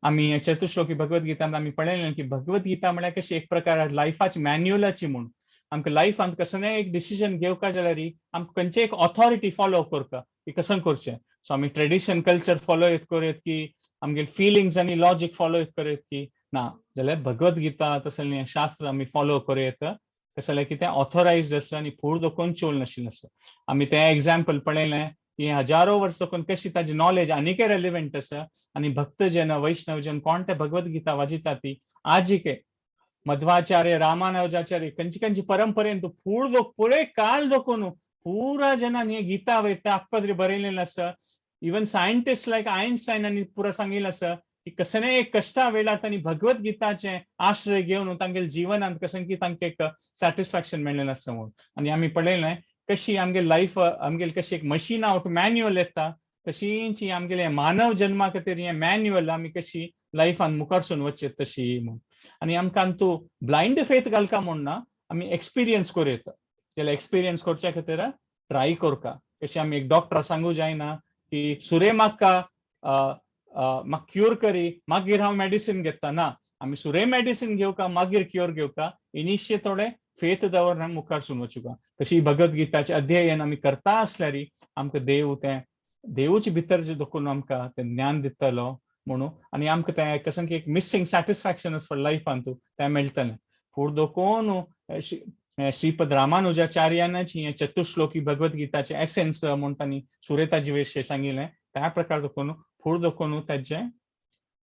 आमी चतुश्लोकी भगवत गीतान आमी पळयलें की भगवत गीता म्हळ्यार कशी एक प्रकार लायफाची मॅन्युअलाची म्हूण. आमकां लायफांत कसलें एक डिसिजन घेवका जाल्यार आमकां खंयचे एक ऑथॉरिटी फॉलो करता की कसं करचें. सो आमी ट्रेडिशन, कल्चर फॉलो करूं की आमगे फिलिंग्स आनी लॉजीक फॉलो करूं की ना, जाल्यार भगवत गीता तसलें शास्त्र आमी फॉलो करूं येता. कशें जाल्यार की तें ऑथोरायज्ड आसा आनी फूड दोकोन चोल नाशिल्लें आसा. आमी तें एग्जाम्पल पळयलें की हजारो वर्स दोकोन कशी ताजी नॉलेज आनीकय रेलिवंट आसा आनी भक्तजन, वैष्णवजन कोण ते भगवत गीता वाजिता ती आजिके मध्वाचार्य, रामानुजाचार्य, खंयची खंयची परंपरेन फूड लोक पुरे काल दोकोन पुरा जनान हे गीता वयता आत्पद्री बरयलेलें आसा. इवन सायंटिस्ट लायक आयन्स्टायन आनी पुरा सांगिल्लें आसा की कसलें एक कश्टा वेळार तांणी भगवत गीताचें आश्रय घेवन तांगेले जिवनांत कसं की तांकां एक सॅटिस्फॅक्शन मेळ्ळेलें आसा म्हूण. आनी आमी पळयलें कशी आमगे लायफ, आमगेली कशी एक मशीन आवट मॅन्युअल येता, तशीच आमगेले मानव जन्मा खातीर हें मॅन्युअल, आमी कशी लायफान मुखारसून वचचें तशी म्हूण. आनी आमकां तूं ब्लायंड फेथ घालका म्हूण ना, आमी एक्सपिरियन्स करूं येता. जाल्यार एक्सपिरियन्स करच्या खातीर ट्राय करका. कशी आमी एक डॉक्टर सांगू जायना की सुरे म्हाका म्हाका क्युअर करी, मागीर हांव मेडिसीन घेता. ना, आमी सुरे मेडिसीन घेवका, मागीर क्युअर घेवका. इनिशियल थोडे फेथ दवर मुखार वचूका. तशी भगवत गीताचें अध्ययन आमी करता आसल्यार आमकां देव तें देवूच भितर जे दखून आमकां तें ज्ञान दितलो म्हणून आनी आमकां तें कसं की एक मिसींग सॅटिस्फॅक्शन आसा लायफान तें मेळटलें. फूड दोकोन श्रीपद रामानुजाचार्यानच हें चतुश्लोकी भगवत गीताचें एसेन्स म्हूण तांणी सुरेताजी विशय सांगिल्लें. त्या प्रकार दोकोन फूड दोकोन ताजें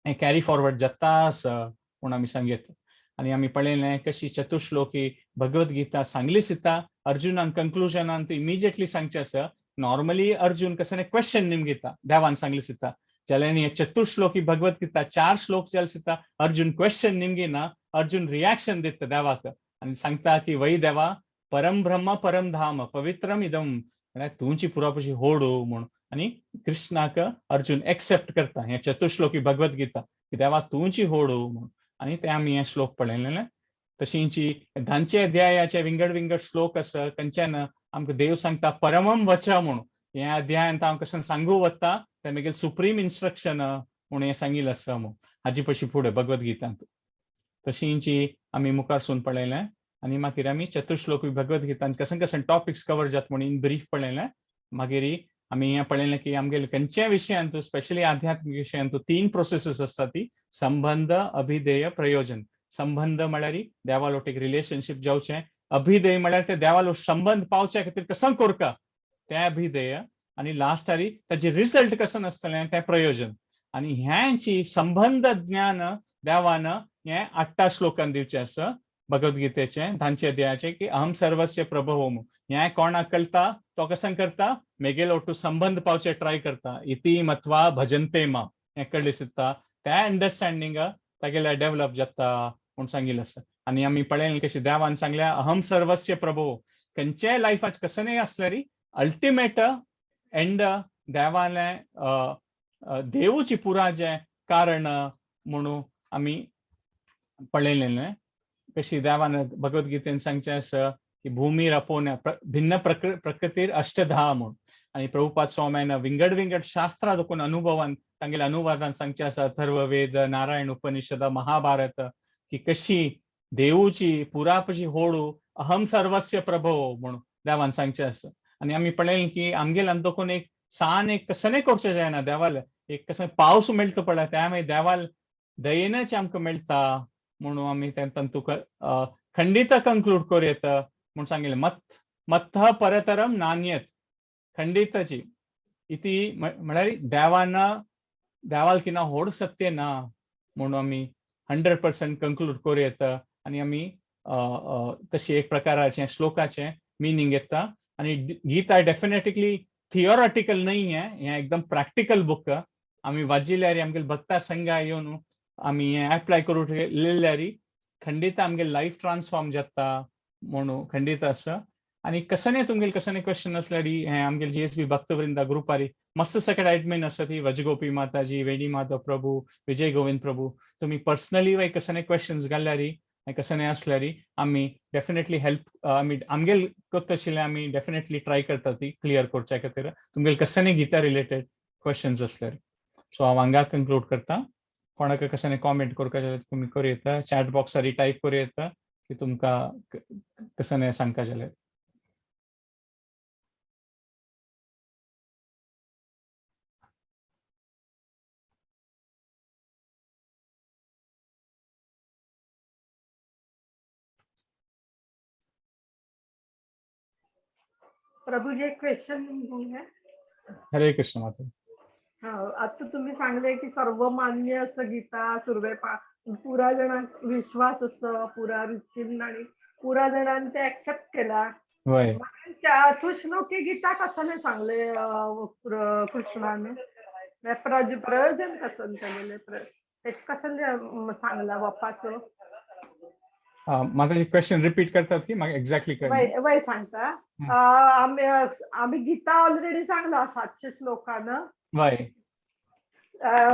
हें कॅरी फॉरवर्ड जाता आसा म्हूण आमी सांगयता. आनी आमी पळयलें कशी चतुश्लोकी भगवत गीता सांगली सिता अर्जुनान कंक्लुजनान इमिजिएटली सांगचें आसा. नॉर्मली अर्जुन कसं क्वेश्चन निमगिता देवान सांगली सिता, जाल्यार हे चतुश्लोकी भगवत गीता चार श्लोक जाले सिता अर्जुन क्वेश्चन निमगिना, अर्जुन रिॲक्शन दिता देवाक आनी सांगता की "वै देवा, परम ब्रह्म परम धाम पवित्रम इदम", म्हळ्यार तुमची पुरापशी होडू म्हूण. आनी कृष्णाक अर्जुन एक्सेप्ट करता हे चतुश्लोकी भगवत गीता की देवा तुमची होडू म्हूण. आनी ते आमी हे श्लोक पळयलेले. तशींची धांचे अध्यायाचे विंगड विंगड श्लोक आसा, खंयच्यान आमकां देव सांगता परमम वच म्हूण. ह्या अध्यायांत हांव कशें सांगू वता तें मागीर सुप्रीम इन्स्ट्रक्शन म्हूण हें सांगिल्लें आसा म्हूण हाजी पशी फुडें भगवत गीतांत. तशींची आमी मुखारसून पळयलें आनी मागीर आमी चतुश्लोकी भगवत गीतांत कशें कशें टॉपिक्स कवर जाता म्हूण इन ब्रीफ पळयलें. मागीर आमी हें पळयलें की आमगेले खंयच्याय विशयांत, स्पेशली आध्यात्मीक विशयांत, तीन प्रोसेसीस आसता ती संबंध, अभिधेय, प्रयोजन. संबंध म्हळ्यार देवालोट एक रिलेशनशीप जावचें. अभिधेय म्हळ्यार ते देवालो संबंध पावच्या खातीर कसं करका तें अभिधेय. आनी लास्ट आरी ताजे रिजल्ट कसं आसतलें तें प्रयोजन. आनी ह्यांची संबंध ज्ञान देवान हें आठ्ठा श्लोकान दिवचें आसा भगवद्गीतेचें धांचे अध्यायाचें की "अहम सर्वस्य प्रभवो". हें कोणाक कळटा तो कसं करता, मेगेलो ओटू संबंध पावचे ट्राय करता. "इति मत्वा भजन्ते माम" हें कळ्ळें सुद्दां त्या अंडरस्टँडींग तागेले डेव्हलप जाता म्हूण सांगिल्लें आसा. आनी आमी पळयलें कशें देवान सांगलें "अहम सर्वस्य प्रभो". खंयच्याय लायफाच कसलेय आसल्यार अल्टिमेट एंड देवालें देवूची पुराचें कारण म्हणून आमी पळयलेलें. कशी देवान भगवद्गीतेन सांगचें आसा. की भूमीर आपोवन भिन्न प्रकृतीर अष्टधा म्हूण. आनी प्रभुपाद स्वाम्यान विंगड विंगड शास्त्रां देखून अनुभवान तांगेल्या अनुवादान सांगचें आसा, अथर्ववेद, नारायण उपनिषद, महाभारत, की कशी देवूची पुरापची होडू अहम सर्वस्य प्रभव म्हणून देवान सांगचें आसा. आनी आमी पळयलें की आमगेल्यान देखून एक सान एक कसलें करचें जायना, देवाल एक कसं पावस मेळटा पळय त्या मागीर देवाल दयेनच आमकां मेळटा म्हणून आमी तांतू खंडीत कंक्लूड करूं येता म्हूण सांगिल्लें. मत मत्थ परतरम नान्यत खंडीतची इति म्हळ्यार देवान देवाल किना होड सत्य ना म्हणून आमी 100% कंक्लूड करूं येता. आनी आमी तशी एक प्रकाराचें श्लोकाचें मिनींग येता. आनी गीता डेफिनेटली थियोरटिकल न्हय, हें एकदम प्रॅक्टिकल बूक. आमी वाचिल्यार आमगेले भक्ता संघा येवन आमी हें एप्लाय करूं लेल्यार खंडीत आमगे लायफ ट्रान्सफॉर्म जाता म्हणून खंडीत आसा. आनी कसने तुमगेले कसने क्वेश्चन आसल्यार हें आमगेले जीएसबी भक्तवृंदा ग्रुपारी मस्त सकट एडमिन आसा ती वजगोपी माताजी, वेणी माधव प्रभू, विजय गोविंद प्रभू, तुमी पर्सनली वाय कसने क्वेश्चन्स घाल्यार कसने आसल्यार आमी डेफिनेटली हेल्प आमी आमगेल करता आशिल्लें आमी डेफिनेटली ट्राय करता ती क्लियर करच्या खातीर तुमगेले कसने गीता रिलेटेड क्वेश्चन्स आसल्यार. सो हांव हांगा कंक्लूड करता. कोणाक कसने कॉमेंट करपाक जाल्यार तुमी करूं येता, चॅट बॉक्सारी टायप करूं येता की तुमकां कसने सांगता जाल्यार. प्रभूजी एक क्वेश्चन घेऊया. हरे कृष्ण माता. हा, आता तुम्ही सांगले की सर्वमान्य असं गीता सुर्वे पुरा जणांक विश्वास असं पुरा ऋषींना आणि पुरा जणांनी ते ऍक्सेप्ट केला. वय चतुश्लोकी गीता कसं सांगले कृष्णाने प्रयोजन कसं केलेले कसं सांगला बाप्पाचं? माताजी क्वेश्चन रिपीट करतात की म्हाका एक्झॅक्टली वय वय सांगता. आम्ही आम्ही गीता ऑलरेडी सांगला 700 श्लोकानं वय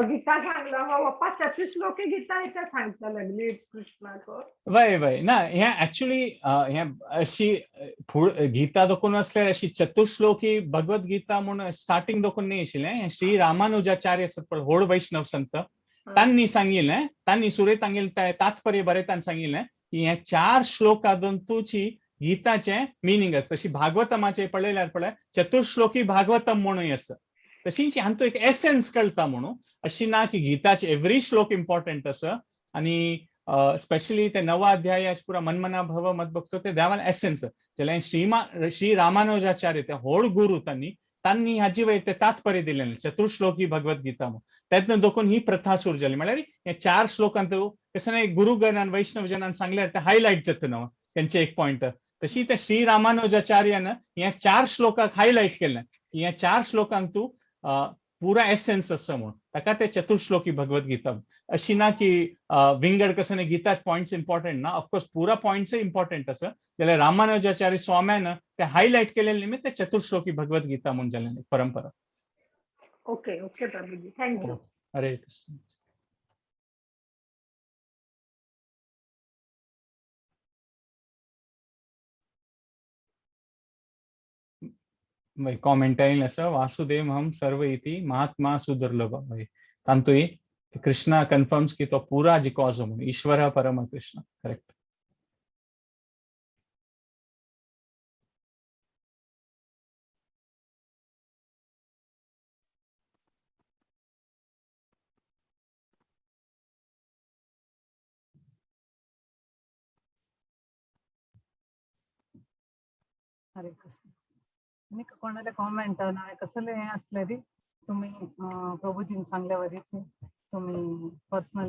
गीता सांगला बाप्पा चतुश्लोकी गीता इथे सांगता लागली कृष्णाक. वय वय ना हे ऍक्च्युली हे अशी गीता देखून आसल्यार अशी चतुश्लोकी भगवत गीता म्हणून स्टार्टिंग देखून न्ही आशिल्लें. श्री रामानुजाचार्य आसत पळय व्हड वैष्णव संत, तांणी सांगिल्लें, तांणी सुरे तांगेलें तात्पर्य बरें तांणी सांगिल्लें की हे 4 श्लोकांतूची गीताचें मिनींग आसा. तशी भागवतमाचें पळयल्यार पळय चतुश्लोकी भागवतम म्हणून आसा, तशीच हांतू एक एसेन्स कळटा म्हणून. अशी ना की गीताचे एवरी श्लोक इम्पॉर्टंट आसा. आनी स्पेशली ते नवा अध्याय पुरा मनमना भव मत बघतो ते देवान एसेन्स जाल्यार श्री रामानुजाचार्य ते व्हड गुरु तांणी तांणी हाजी वयर ते तात्पर्य दिलें चतुश्लोकी भगवत गीता म्हणून. तेन्ना देखून ही प्रथा सुरू जाली. म्हळ्यार हे 4 श्लोकांत कशें ना गुरुगणान वैष्णव जनान सांगल्यार ते हायलायट जाता न्हू तेंचे एक पॉयंट. तशी ते श्री रामानुजाचार्यान ह्या 4 श्लोकाक हायलायट केलें की ह्या 4 श्लोकांत तूं पुरा एसेन्स आसा म्हणून ताका ते चतुश्लोकी भगवत गीता. अशी ना की विंगड कसं न्ही गीता पॉयंट्स इम्पॉर्टंट ना, ऑफकोर्स पुरा पॉयंट्स इम्पॉर्टंट आसा. जाल्यार रामानुजाचार्य स्वाम्यान ते हायलायट केलेले निमित्त ते चतुश्लोकी भगवत गीता म्हणून जालें परंपरा. Okay okay Prabhuji, thank you. Hare Krishna. Comment आयिल्लें आसा वासुदेव हम सर्व इति महात्मा सुदुर्लभ. तांतूय कृष्णा कन्फर्म्स की तो पुरा जी कॉज म्हणून ईश्वर परम कृष्ण. करेक्ट. हरे कृष्ण. आणि कोणाला कॉमेंट ना कसले हे असले री तुम्ही प्रभूजीन सांगल्यावरीचे तुम्ही पर्सनली